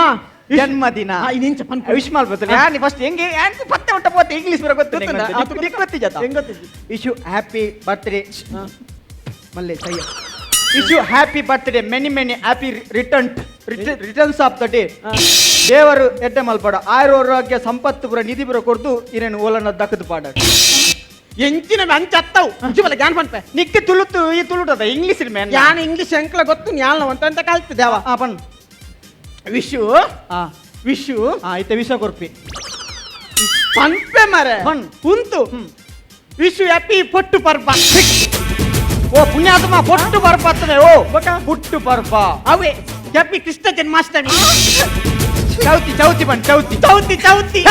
ಜನ್ಮದಿನ ಇಂಚ ಪನ್ಪ ವಿಶ್ ಮಾಡ್ಬೋದು ಯಾನಿ ಫಸ್ಟ್ ಹೆಂಗೆ ಯಾನ್ ಪತ್ತೆ ಉಂಟ ಪೋತೆ ಇಂಗ್ಲಿಷ್ ಬರ ಗೊತ್ತು ಗೊತ್ತಿಜ ಹೆಂಗ್ ಗೊತ್ತಿಜ್ಜಿ? Wish you happy birthday Malle ಸಯ್ಯ wish you happy birthday many many happy return returns of the day. ದೇವರು ಎಡ್ಡೆ ಮಲ್ಪಡ ಆರೋಗ್ಯ ಸಂಪತ್ತು ಪುರ ನಿಧಿ ಪುರ ಕೊಡ್ದು ಇರೇನು ಓಲನ ದಕ್ಕದು ಪಾಡ ಎಂಚಿನ ಅಂಚತ್ತವು ಜೀವಲ ಜ್ಞಾನ ಪನ್ಪೆ ನಿಕ್ಕೆ ತುಳುತು ಈ ತುಳುಟದ ಇಂಗ್ಲಿಷ್ ಮೇನ್ ಯಾನ್ ಇಂಗ್ಲಿಷ್ ಎಂಕ್ಲ ಗೊತ್ತು ನ್ಯಾಲ್ನ ಅಂತ ಅಂತ ಕಲ್ತಿದ್ದೇವ ಆ ಪನ್ ವಿಶು ವಿಶು ಇತ್ತೆ ವಿಷ ಕೊರ್ಪಿ ಪನ್ಪೆ ಮರೆ ಪನ್. ಉಂತು ವಿಶು ಹ್ಯಾಪಿ ಪೊಟ್ಟು ಪರ್ಬ. ಓ ಪುಣ್ಯಾತ್ಮ ಪೊಟ್ಟು ಪರ್ಪ ಓ ಪುಟ್ಟು ಪರ್ಪ ಅವೇ ಹ್ಯಾಪಿ ಕೃಷ್ಣ ಜನ್ಮಾಷ್ಟಮಿ. ಚೌತಿ ಚೌತಿ ಪನ್ ಚೌತಿ ಚೌತಿ ಚೌತಿ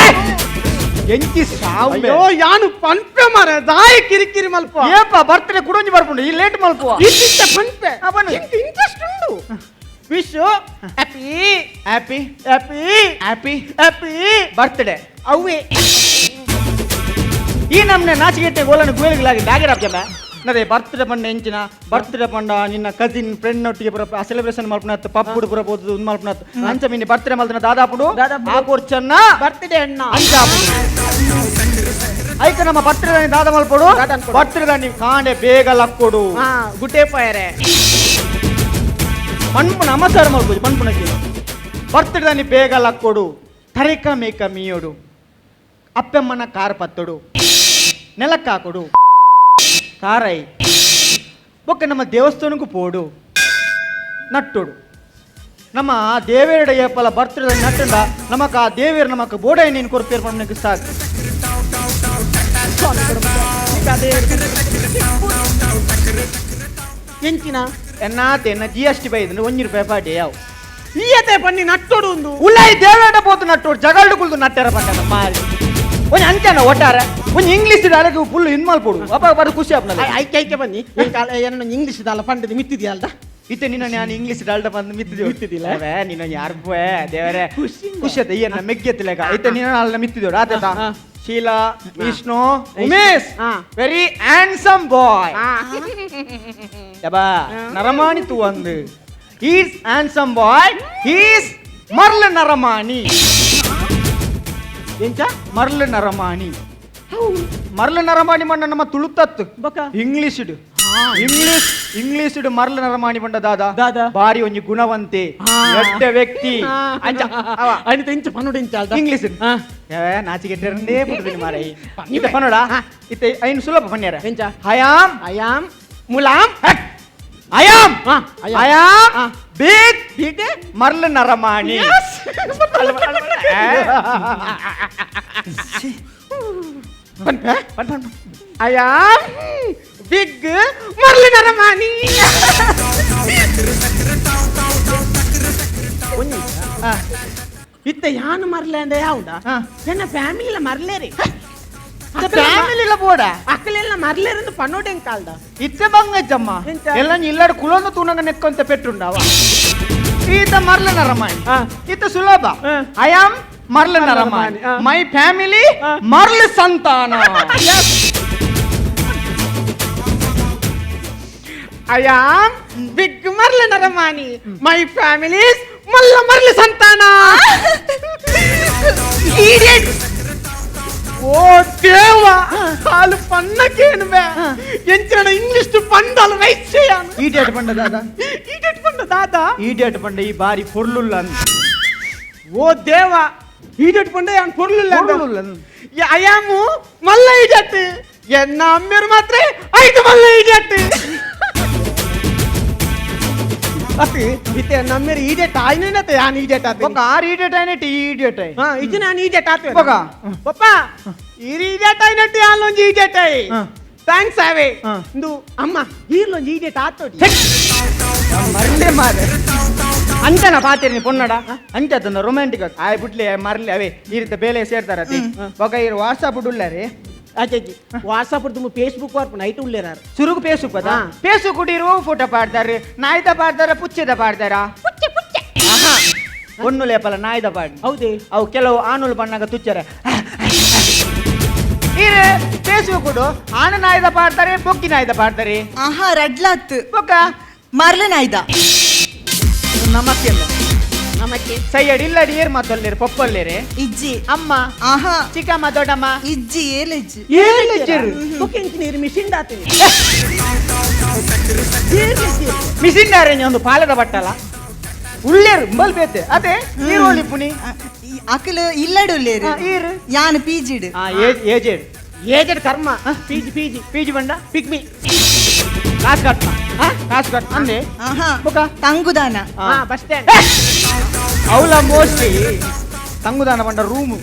ಎಂಚಿ ಸಾವು ಅಯ್ಯೋ ಯಾನು ಪನ್ಪೆ ಮರೆ ದಾಯ ಕಿರಿಕಿರಿ ಮಲ್ಪ ಏಪ ಬರ್ತ್ಡೇ ಕುಡೊಂಜಿ ಬರ್ಪುಂಡು ಈ ಲೇಟ್ ಮಲ್ಪುವ ಇತ್ತಿತ್ತ ಪನ್ಪೆ ಇಂಟ್ರೆಸ್ಟ್ ಉಂಡು. Wish happy happy happy happy happy birthday ಅವೇ ಈ ನಮ್ನೆ ನಾಚಿಗೆಟ್ಟೆ ಗೋಲನ ಗುವೆಲ್ಗಳಾಗಿ ಬ್ಯಾಗರ್ ಹಾಕ್ಯದ ನದೇ ಬರ್ತ್ಡೇ ಪಂಡ ಎಂಚಿನ ಬರ್ತ್ಡೇ ಪಂಡ ನಿನ್ನ ಕಸಿನ್ ಫ್ರೆಂಡ್ ಒಟ್ಟಿಗೆ ಪುರ ಸೆಲೆಬ್ರೇಷನ್ ಮಲ್ಪನತ್ತು ಪಪ್ಪುಡು ಪುರ ಪೋದು ಉಂದು ಮಲ್ಪನತ್ತು ಅಂಚ ಮಿನಿ ಬರ್ತ್ಡೇ ಮಲ್ತನ ದಾದಾಪುಡು ಆ ಕೊರ್ಚನ್ನ ಬರ್ತ್ಡೇ ಅಣ್ಣ ಅಂಚಾಪುಡು ಐಕ ನಮ್ಮ ಬರ್ತ್ಡೇ ದಾನಿ ದಾದ ಮಲ್ಪಡು ಬರ್ತ್ಡೇ ದಾನಿ ಕಾಂಡೆ ಬೇಗ ಲಕ್ಕೊಡು ಗುಡ್ಡೆ ಪೋಯರೆ ಪನ್ಪುನ ಅಮಸಾರ ಮಲ್ಪುಜಿ ಪನ್ಪುನಕ್ಕೆ ಬರ್ತ್ಡೇ ದಾನಿ ಬೇಗ ಲಕ್ಕೊಡು ತರೇಕ ಮೇಕ ಮೀಯೋಡು ಅಪ್ಪೆಮ್ಮನ ಕಾರ್ ಪತ್ತೊಡು ನೆಲಕ್ಕಾಕೊಡು ಕಾರೈ ಬೊಕ್ಕ ನಮ್ಮ ದೇವಸ್ಥಾನಕ್ಕೂ ಪೋಡು ನಟ್ಟೋಡು ನಮ್ಮ ದೇವೇರಡ ಏಪಲ ಬರ್ತ್ಡೇ ನಟ್ಟಂಡ ನಮಕ ಆ ದೇವೇರು ನಮಕ ಬೋಡೈ ನೀನು ಕೊರ್ಪೇರ್ ಪಣ್ಣಕ್ಕೆ ಸಾಕು. ಎಂಚಿನ ಎನ್ನಾತೆ ಎನ್ನ ಜಿ ಎಸ್ ಟಿ ಬೈದಂದ್ರೆ ಒಂಜಿ ರೂಪಾಯಿ ಪಾಡಿ ಯಾವ ಈಯತೆ ಪನ್ನಿ ನಟ್ಟೋಡು ಒಂದು ಉಳ್ಳಾಯಿ ದೇವೇಡ ಪೋತು ನಟ್ಟೋಡು ಜಗಳಡು ಕುಲ್ದು ನಟ್ಟಾರ ಪಂಡ ಮಾರಿ ಒಂಜಿ ಅಂಚನ ಒಟ್ಟಾರೆ ಒಂಜಿ ಇಂಗ್ಲೀಷ್ ಡೈರೆಕ್ಟ್ ಫುಲ್ ಇನ್ ಮಲ್ಪೊಡು ಅಪ್ಪ ಬರ ಖುಷಿ ಆಪ್ನಲ್ಲ ಐಕೆ ಐಕೆ ಬನ್ನಿ ಏನೋ ಇಂಗ್ಲೀಷ್ ದಾಲ ಪಂಡದ ಮಿತ್ತಿದೆಯಲ್ದ ಇತ್ತೆ ನಿನ್ನ ನಾನು ಇಂಗ್ಲೀಷ್ ಡಾಲ್ಡ ಬಂದು ಮಿತ್ತಿದೆ ಮಿತ್ತಿದಿಲ್ಲ? ನಿನ್ನ ಯಾರು ದೇವರೇ ಖುಷಿ ಆತ ಏನ ಮೆಗ್ಗೆತ್ತಿಲೆಕ ಇತ್ತೆ ನಿನ್ನ ಅಲ್ಲ ಮಿತ್ತಿದೋಡು ಆತ Sheela Vishnu Umesh very handsome boy ಯಬಾ ನರಮಾಣಿ ತೂ ಅಂದು is handsome boy is ಮರ್ಲ ನರಮಾಣಿ ಎಂಚ ಮರ್ಲ ನರಮಾಣಿ ಮರ್ಲ ನರಮಾಣಿ ಮಂಡ ನಮ್ಮ ತುಳುತತ್ತು ಇಂಗ್ಲಿಷ್ ಇಂಗ್ಲಿಷ್ ಇಂಗ್ಲಿಷ್ ಮರ್ಲ ನರಮಾಣಿ ಬಂಡ ದಾದಾ ದಾದಾ ಬಾರಿ ಒಂಜಿ ಗುಣವಂತೆ ಎಡ್ಡೆ ವ್ಯಕ್ತಿ ಅಂಚ ಅವ ಅನಿತ ಇಂಚ ಪನ್ನುಡು ಇಂಚ ಅಲ್ದ ಇಂಗ್ಲಿಷ್ ನಾಚಿಕೆಟ್ಟರಂದೇ ಪುಟ್ಟದಿನಿ ಮಾರೈ ಇತ್ತೆ ಪನ್ನಡ ಇತ್ತೆ ಐನು ಸುಲಭ ಪನ್ಯಾರ ಎಂಚ I am I am ಮುಲಾಮ್ I am I am big big ಮರ್ಲ ನರಮಾಣಿ I am big ಮರ್ಲ ನರಮಾಣಿ. ಇತ್ತ ಯಾನು ಮರ್ಲೆ ಅಂದ ಯಾವ್ದ ನನ್ನ ಫ್ಯಾಮಿಲಿ ಮರ್ಲೇರಿ ಫ್ಯಾಮಿಲಿ ಇಲ್ಲ ಬೋಡ ಅಕ್ಕಲೆಲ್ಲ ಮರ್ಲೇರಂದು ಪನ್ನೋಡೆಂ ಕಾಲ್ದ ಇತ್ತೆ ಬಂಗಜ್ಜಮ್ಮ ಎಲ್ಲ ಇಲ್ಲಾಡು ಕುಲೊಂದು ತೂನಂಗ ನೆಕ್ಕೊಂತ ಪೆಟ್ಟುಂಡವ ಈತ ಮರ್ಲ ನರಮಾಣಿ ಈತ ಸುಲಭ I am ಮರ್ಲ ನರಮಾಣಿ my family ಮರ್ಲ ಸಂತಾನ. I am big ಮರ್ಲ ನರಮಾಣಿ my families ಮಲ್ಲ ಮರ್ಲ ಸಂತಾನ. ಓ ದೇವ ಹಾಲು ಪನ್ನಕೇನುವೆ ಎಂಚಿನ ಇಂಗ್ಲಿಷ್ ಪಂಡಲ್ ವೈಶ್ಯ ಈಡೇಟ್ ಪಂಡ ದಾದಾ ಈಡೇಟ್ ಪಂಡ ದಾದಾ ಈಡೇಟ್ ಪಂಡ ಈ ಬಾರಿ ಪೊರ್ಲುಲ್ಲ ಓ ದೇವ ಈಡೇಟ್ ಪಂಡ ಯಾನ್ ಪೊರ್ಲುಲ್ಲ ಪೊರ್ಲುಲ್ಲ ಅಯಾಮು ಮಲ್ಲ ಈಡೇಟ್ ಎನ್ನ ಅಮ್ಮೆರು ಮಾತ್ರ ಐದು ಮಲ್ಲ ಈಡೇಟ್ ಅತಿ ಇತ್ತೆ ನಮ್ಮೆರು ಈಡೇಟ್ ಆಯ್ನೇನತೆ ಯಾನ್ ಈಡೇಟ್ ಆತ ಬೊಕ ಆರ್ ಈಡೇಟ್ ಆಯ್ನೆಟ್ ಈ ಈಡೇಟ್ ಆಯ್ ಹಾ ಇದು ನಾನು ಈಡೇಟ್ ಆತ ಬೊಕ ಪಪ್ಪ ಈರ್ ಈಡೇಟ್ ಆಯ್ನೆಟ್ ಯಾನ್ಲೊಂಜಿ ಈಡೇಟ್ ಆಯ್ thanks ಆವೆ ಇಂದು ಅಮ್ಮ ಈರ್ಲೊಂಜಿ ಈಡೇಟ್ ಆತೋಡಿ ಮರ್ಲೆ ಮಾರೆ ಅಂಚನ ಪಾತಿರ್ನಿ ಪೊನ್ನಡ ಅಂಚ ರೊಮ್ಯಾಂಟಿಕ್ ಆಯ್ ಬುಡ್ಲೆ ಮರ್ಲೆ ಅವೇ ಈ ರೀತಿ ಬೇಲೆ ಸೇರ್ತಾರ ಬೊಕ ಇರು ವಾಟ್ಸಪ್ ಉಳ್ಳಾರಿ ಅಜ್ಜಿ ವಾಟ್ಸಪ್ ತುಂಬ ಫೇಸ್ಬುಕ್ ವಾರ್ಪ ನೈಟ್ ಉಳ್ಳೇರಾರು ಸುರುಗು ಫೇಸ್ಬುಕ್ ಅದ ಫೇಸ್ಬುಕ್ ಇರುವ ಫೋಟೋ ಪಾಡ್ತಾರೆ ನಾಯ್ದ ಪಾಡ್ತಾರ ಪುಚ್ಚೆದ ಪಾಡ್ತಾರ ಪುಚ್ಚೆ ಪುಚ್ಚೆ ಒಣ್ಣು ಲೇಪಲ ನಾಯ್ದ ಪಾಡ್ ಹೌದೇ ಅವು ಕೆಲವು ಆನುಲು ಬಣ್ಣಗ ತುಚ್ಚರ ಇರು ಫೇಸ್ಬುಕ್ ಆನು ನಾಯ್ದ ಪಾಡ್ತಾರೆ ಬೊಕ್ಕಿ ನಾಯ್ದ ಪಾಡ್ತಾರೆ ಆಹಾ ರಡ್ಲಾತ್ ಬೊಕ್ಕ ಮರ್ಲ ನಾಯ್ದ ನಮಕ್ಕೆ ನಮಕ್ಕೆ ಸೈಯಡ್ ಇಲ್ಲಡಿ ಏರ್ ಮಾತಲ್ಲೇರು ಪಪ್ಪಲ್ಲೇರೆ ಇಜ್ಜಿ ಅಮ್ಮ ಆಹಾ ಚಿಕ್ಕಮ್ಮ ದೊಡ್ಡಮ್ಮ ಇಜ್ಜಿ ಏಲೆಜ್ಜಿ ಏಲೆಜ್ಜಿರು ಬೊಕ್ಕ ಮಿಷಿನ್ ದಾತೀನಿ ಮಿಷಿನ್ ದಾರೆ ಒಂದು ಪಾಲದ ಬಟ್ಟಲ ಉಳ್ಳೇರು ಬಲ್ ಬೇತೆ ಅದೇ ಈರೋಳಿ ಪುನಿ ಅಕಲು ಇಲ್ಲಡು ಉಳ್ಳೇರು ಈರು ಯಾನ್ ಪೀಜಿಡ್ ಏಜೆಡ್ ಏಜೆಡ್ ಕರ್ಮ ಪೀಜಿ ಪೀಜಿ ಪೀಜಿ ಬಂಡ ಪಿಗ್ಮಿ ಕಾಸು ಕಟ್ಟ ಕಾಸು ಕಟ್ ಅಂದೆ ಆಹಾ ತಂಗುದಾನ ಬಸ್ ಸ್ಟ್ಯಾಂಡ್ ಅವಳ ಮೋಸ್ಟ್ಲಿ ತಂಗುದಾನ ಬಂಡ ರೂಮ್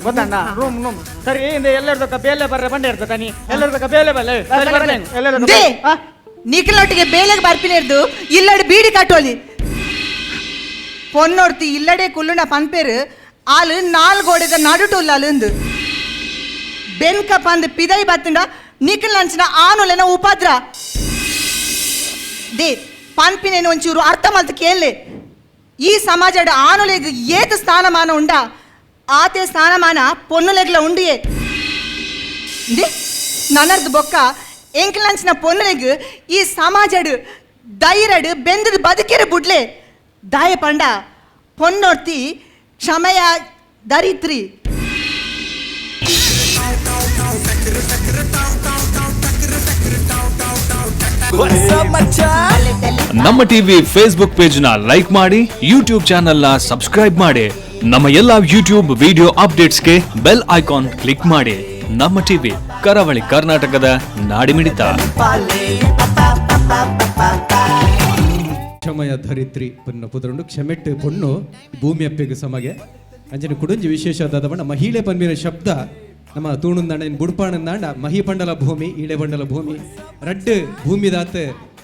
ಗೊತ್ತಣ್ಣ ರೂಮ್ ರೂಮ್ ಸರಿ ಇಂದ ಎಲ್ಲರದಕ್ಕ ಬೇಲೆ ಬರ್ರೆ ಬಂಡೆ ಇರ್ತದ ನೀ ಎಲ್ಲರದಕ್ಕ ಬೇಲೆ ಬಲ್ಲೆ they ನಿಖಲೊಟ್ಟಿಗೆ ಬೇಲೆಗೆ ಬರ್ಪಿನೇರ್ದು ಇಲ್ಲಡೆ ಬೀಡಿ ಕಟ್ಟೋಲಿ ಪೊನ್ನೊರ್ತಿ ಇಲ್ಲಡೆ ಕುಲ್ಲುನ ಪನ್ಪೇರು ಆಲು ನಾಲ್ ಗೋಡೆದ ನಡುಟುಲ್ಲ ಅಲುಂದು ಬೆನ್ಕ ಪಂದ್ ಪಿದೈ ಬತ್ತುಂಡ ನಿಖಲ್ ನಂಚಿನ ಆನುಲೆನ ಉಪದ್ರ they ಪನ್ಪಿನೇನು ಒಂಚೂರು ಅರ್ಥ ಮಲ್ತು ಕೇಳಲೆ ಈ ಸಮಾಜದ ಆನುಲೆಗ್ ಏತ್ ಸ್ಥಾನಮಾನ ಉಂಡ ಆತೆ ಸ್ಥಾನಮಾನ ಪೊನ್ನುಲೆಗ್ಲ ಉಂಡಿಯೇ they ನನರ್ದು ಬೊಕ್ಕ ಎಂಕ್ಲಂಚಿನ ಪೊನ್ನುಲೆಗ್ ಈ ಸಮಾಜಡ್ ಧೈರ್ಯಡ್ ಬೆಂದದ ಬದುಕಿರ ಬುಡ್ಲೆ ದಾಯ ಪಂಡ ಪೊನ್ನೊರ್ತಿ ಕ್ಷಮೆಯ ದರಿತ್ರಿ ನಮ್ಮ ಟಿವಿ ಫೇಸ್ಬುಕ್ ಪೇಜ್ ನ ಲೈಕ್ ಮಾಡಿ, ಯೂಟ್ಯೂಬ್ ಚಾನೆಲ್ ನ ಸಬ್ಸ್ಕ್ರೈಬ್ ಮಾಡಿ, ನಮ್ಮ ಎಲ್ಲಾ ಯೂಟ್ಯೂಬ್ ವಿಡಿಯೋ ಅಪ್ಡೇಟ್ಸ್ಗೆ ಬೆಲ್ ಐಕಾನ್ ಕ್ಲಿಕ್ ಮಾಡಿ. ನಮ್ಮ ಟಿವಿ, ಕರಾವಳಿ ಕರ್ನಾಟಕದ ನಾಡಿಮಿಡಿತ. ಕ್ಷಮಯ ಧರಿತ್ರಿ ಪೊನ್ನ ಪುದರುಂಡು ಕ್ಷಮೆಟ್ಟು ಪೊಣ್ಣು ಭೂಮಿ ಅಪ್ಪೆಗೆ ಸಮಗೆ ಅಂಜನೆ ಕುಡುಂಜಿ ವಿಶೇಷ ಬಣ್ಣ ಮಹಿಳೆ ಪನ್ಮಿನ ಶಬ್ದ ನಮ್ಮ ತೂಣುಂದಾಂಡ ಇನ್ ಬುಡ್ಪಾಣಂದಾಂಡ ಮಹಿ ಪಂಡಲ ಭೂಮಿ ಈಳೆ ಬಂಡಲ ಭೂಮಿ ರಡ್ಡು ಭೂಮಿದಾತ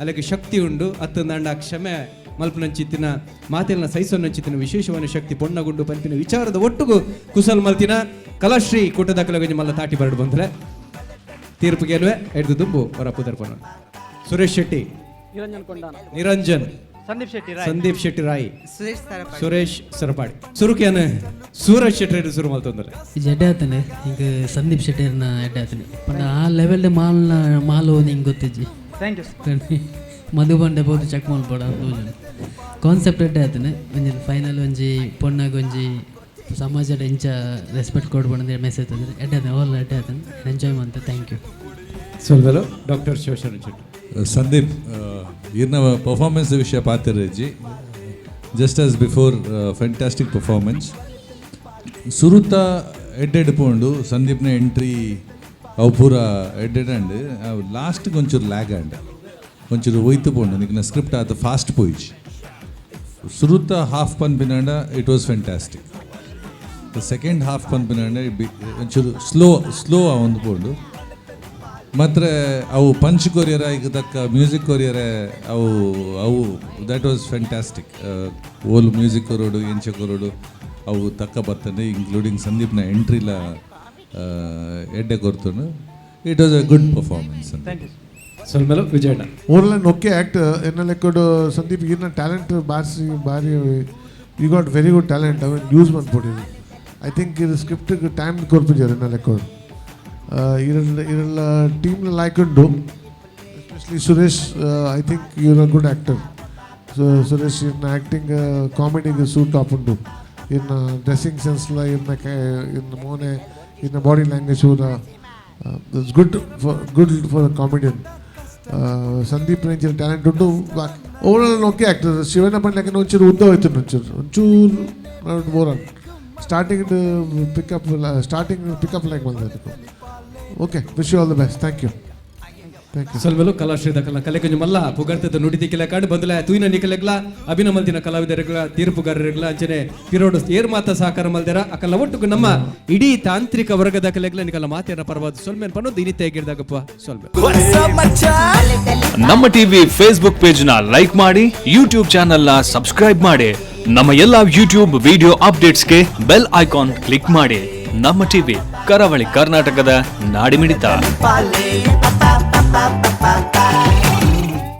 ಅಲ್ಲಕ್ಕೆ ಶಕ್ತಿ ಉಂಡು ಅತ್ತಂದಾಂಡ ಕ್ಷಮೆ ಮಲ್ಪನಂಚಿತ್ತಿನ ಮಾತೆಲ್ನ ಸಹಿಸೋನಂಚಿತ್ತಿನ ವಿಶೇಷವಾದ ಶಕ್ತಿ ಪೊಣ್ಣಗುಂಡು ಪನ್ಪಿನ ವಿಚಾರದ ಒಟ್ಟುಗು ಕುಸಲ್ ಮಲ್ತಿನ ಕಲಾಶ್ರೀ ಕೂಟದ ಕಲಗಂಜಿ ಮಲ್ಲ ತಾಟಿ ಬರಡು ಬಂದ್ರೆ ತೀರ್ಪು ಗೆಲುವೆ ಎಡ್ದು ದುಂಬು ಹೊರ ಪುದರ್ಪಣ ಸುರೇಶ್ ಶೆಟ್ಟಿ, ನಿರಂಜನ್ ಕೊಂಡಾನ, ನಿರಂಜನ್, ಸಂದೀಪ್ ಶೆಟ್ಟಿ ರಾಯ್, ಸಂದೀಪ್ ಶೆಟ್ಟಿ ರಾಯ್, ಸುರೇಶ್ ಸರಪಾಡಿ, ಸುರೇಶ್ ಸರಪಾಡಿ. ಸುರುಕಿಯನ್ ಸೂರಜ್ ಶೆಟ್ಟಿ ಸುರು ಮಲ್ತೊಂದರೆ ಎಡ್ಡೆ ಆತನೆ ಹಿಂಗೆ ಸಂದೀಪ್ ಶೆಟ್ಟಿರ್ನ ಎಡ್ಡೆ ಆತನೆ ಪಂಡ ಆ ಲೆವೆಲ್ ಮಾಲ್ನ ಮಾಲು ಹಿಂಗೆ ಗೊತ್ತಿಜ್ಜಿ. Thank you. ಮಧು ಬಂಡೆ ಬೋದು ಚೆಕ್ ಮಲ್ಪಡ ಕಾನ್ಸೆಪ್ಟ್ ಎಡ್ಡೆ ಆತನೆ ಒಂಜಿ ಫೈನಲ್ ಒಂಜಿ ಪೊಣ್ಣಗ್ ಒಂಜಿ ಸಮಾಜದ ಇಂಚ ರೆಸ್ಪೆಕ್ಟ್ ಕೊಡ್ಬಂದ್ರೆ ಮೆಸೇಜ್ ತಂದ್ರೆ ಎಡ್ಡೆ ಆತನೆ ಓಲ್ ಎಡ್ಡೆ ಆತನೆ ಎಂಜಾಯ್ ಮಂತೆ. Thank you. ಸೊಲ್ವೆಲು ಡಾಕ್ಟರ್ ಶಿವಶರಣ ಶೆಟ್ಟಿ. ಸಂದೀಪ್, ಇರ್ನ ಪರ್ಫಾರ್ಮೆನ್ಸ್ ವಿಷಯ ಪಾತಿರಜ್ಜಿ, just as before fantastic performance. ಸುರುತ ಎಡ್ಡೆಡ್ ಪೋಂಡು ಸಂದೀಪ್ನ ಎಂಟ್ರಿ ಅವು ಪೂರ ಎಡ್ಡೆಡ್ ಅಂಡ್ ಅವು ಲಾಸ್ಟ್ಗೆ ಒಂಚೂರು ಲ್ಯಾಗ್ ಅಂಡ್ ಒಂಚೂರು ಒಯ್ತು ಪೋಂಡು ನಿಕ್ನ ಸ್ಕ್ರಿಪ್ಟ್ ಆತ ಫಾಸ್ಟ್ ಪೋಯಿಜ್. ಸುರುತ ಹಾಫ್ ಪನ್ಪಿನಾಂಡ it was fantastic. The second half ಪನ್ಪಿನಾಂಡ ಒಂಚೂರು ಸ್ಲೋ ಸ್ಲೋ ಒಂದು ಪೋಂಡು. ಮಾತ್ರ ಅವು ಪಂಚ್ ಕೊರಿಯರ ಈಗ ತಕ್ಕ ಮ್ಯೂಸಿಕ್ ಕೊರಿಯರ ಅವು ಅವು that was fantastic. ಓಲ್ ಮ್ಯೂಸಿಕ್ ಕೊರೋಡು ಎಂಚ ಕೊರೋಡು ಅವು ತಕ್ಕ ಬರ್ತದೆ, ಇನ್ಕ್ಲೂಡಿಂಗ್ ಸಂದೀಪ್ನ ಎಂಟ್ರಿಲ ಎಡ್ಡೆ ಕೊರ್ತುಂಡು. It was a good performance ಅಂತ. ಸೊಲ್ಮೆಲು ವಿಜಯಣ್ಣ. ಓರ್ಲನ್ ಓಕೆ ಆ್ಯಕ್ಟ್ ಎನ್ನ ಲೆಕ್ಕಡು ಸಂದೀಪ್ ಈರ್ನ ಟ್ಯಾಲೆಂಟ್ ಬಾರಿಸಿ ಬಾರಿ you got very good talent ಅವೆನ್ use ಮನ್ಪೊಡಿರಿ. I think ಇದು ಸ್ಕ್ರಿಪ್ಟಿಗೆ ಟೈಮ್ ಕೊರ್ಪುಜಾರ್ ಎನ್ನ ಲೆಕ್ಕಡು. ಇರಲ್ಲ ಇರಲ್ಲ ಟೀಮ್ನ ಲೈಕ್ ಉಂಡು, especially Suresh. I think you're a good actor. So Suresh ಇರ್ನ ಆ್ಯಕ್ಟಿಂಗ್ ಕಾಮಿಡಿಗೆ ಸೂಟ್ ಆಪುಂಡು. ಇರ್ನ ಡ್ರೆಸ್ಸಿಂಗ್ ಸೆನ್ಸ್ಲ ಇರ್ನ ಇರ್ನ ಮೋನೆ ಇನ್ನ ಬಾಡಿ ಲ್ಯಾಂಗ್ವೇಜ್ ಪೂರ it's good for comedian. Sandeep ರೇಂಜಲ್ಲಿ ಟ್ಯಾಲೆಂಟ್ ಉಂಟು. ಓವರ್ ಆಲ್ ಓಕೆ ಆಕ್ಟರ್. ಶಿವಣ್ಣ ಪಂಡ್ಲಕ್ಕೆ ಒಂಚೂರು ಉದ್ದ ಹೋಯ್ತು, ಒಂಚೂರು ಒಂಚೂರು over all starting pickup like ಬಂದ. Okay, wish you all the best. Thank you, thank you. ಸೊಲ್ಮೆಲು ಕಲಾಶ್ರೀದ ಕಲ ಕಲೆ ಕೊಂಚ ಮಲ್ಲ ಪುಗರ್ತದ ನುಡಿ ತಿಕ್ಕಿಲ ಕಾಡು ಬಂದಲ ತೂಯಿನ ನಿಕಲೆಗ್ಲ ಅಭಿನಮಲ್ದಿನ ಕಲಾವಿದರುಗಳ ತೀರ್ಪುಗಾರರುಗಳ ಅಂಚನೆ ಪಿರೋಡು ಏರ್ ಮಾತ ಸಹಕಾರ ಮಲ್ದೆರ ಅಕಲ್ಲ ಒಟ್ಟುಗು ನಮ್ಮ ಇಡೀ ತಾಂತ್ರಿಕ ವರ್ಗದ ಕಲೆಗ್ಲ ನಿಕಲ ಮಾತೇನ ಪರವಾದ ಸೊಲ್ಮೆನ್ ಪನ್ನೊಂದು ಇನಿತೆ ಗಿರ್ದಾಗಪ್ಪ ಸೊಲ್ಮೆ. ನಮ್ಮ ಟಿವಿ ಫೇಸ್ಬುಕ್ ಪೇಜ್ ನ ಲೈಕ್ ಮಾಡಿ, ಯೂಟ್ಯೂಬ್ ಚಾನೆಲ್ ನ ಸಬ್ಸ್ಕ್ರೈಬ್ ಮಾಡಿ, ನಮ್ಮ ಎಲ್ಲಾ ಯೂಟ್ಯೂಬ್ ವಿಡಿಯೋ ಅಪ್ಡೇಟ್ಸ್ಗೆ ಬೆಲ್ ಐಕಾನ್ ಕ್ಲಿಕ್ ಮಾಡಿ. ನಮ್ಮ ಟಿವಿ, ಕರಾವಳಿ ಕರ್ನಾಟಕದ ನಾಡಿಮಿಡಿತ. ಪಾಲೆ.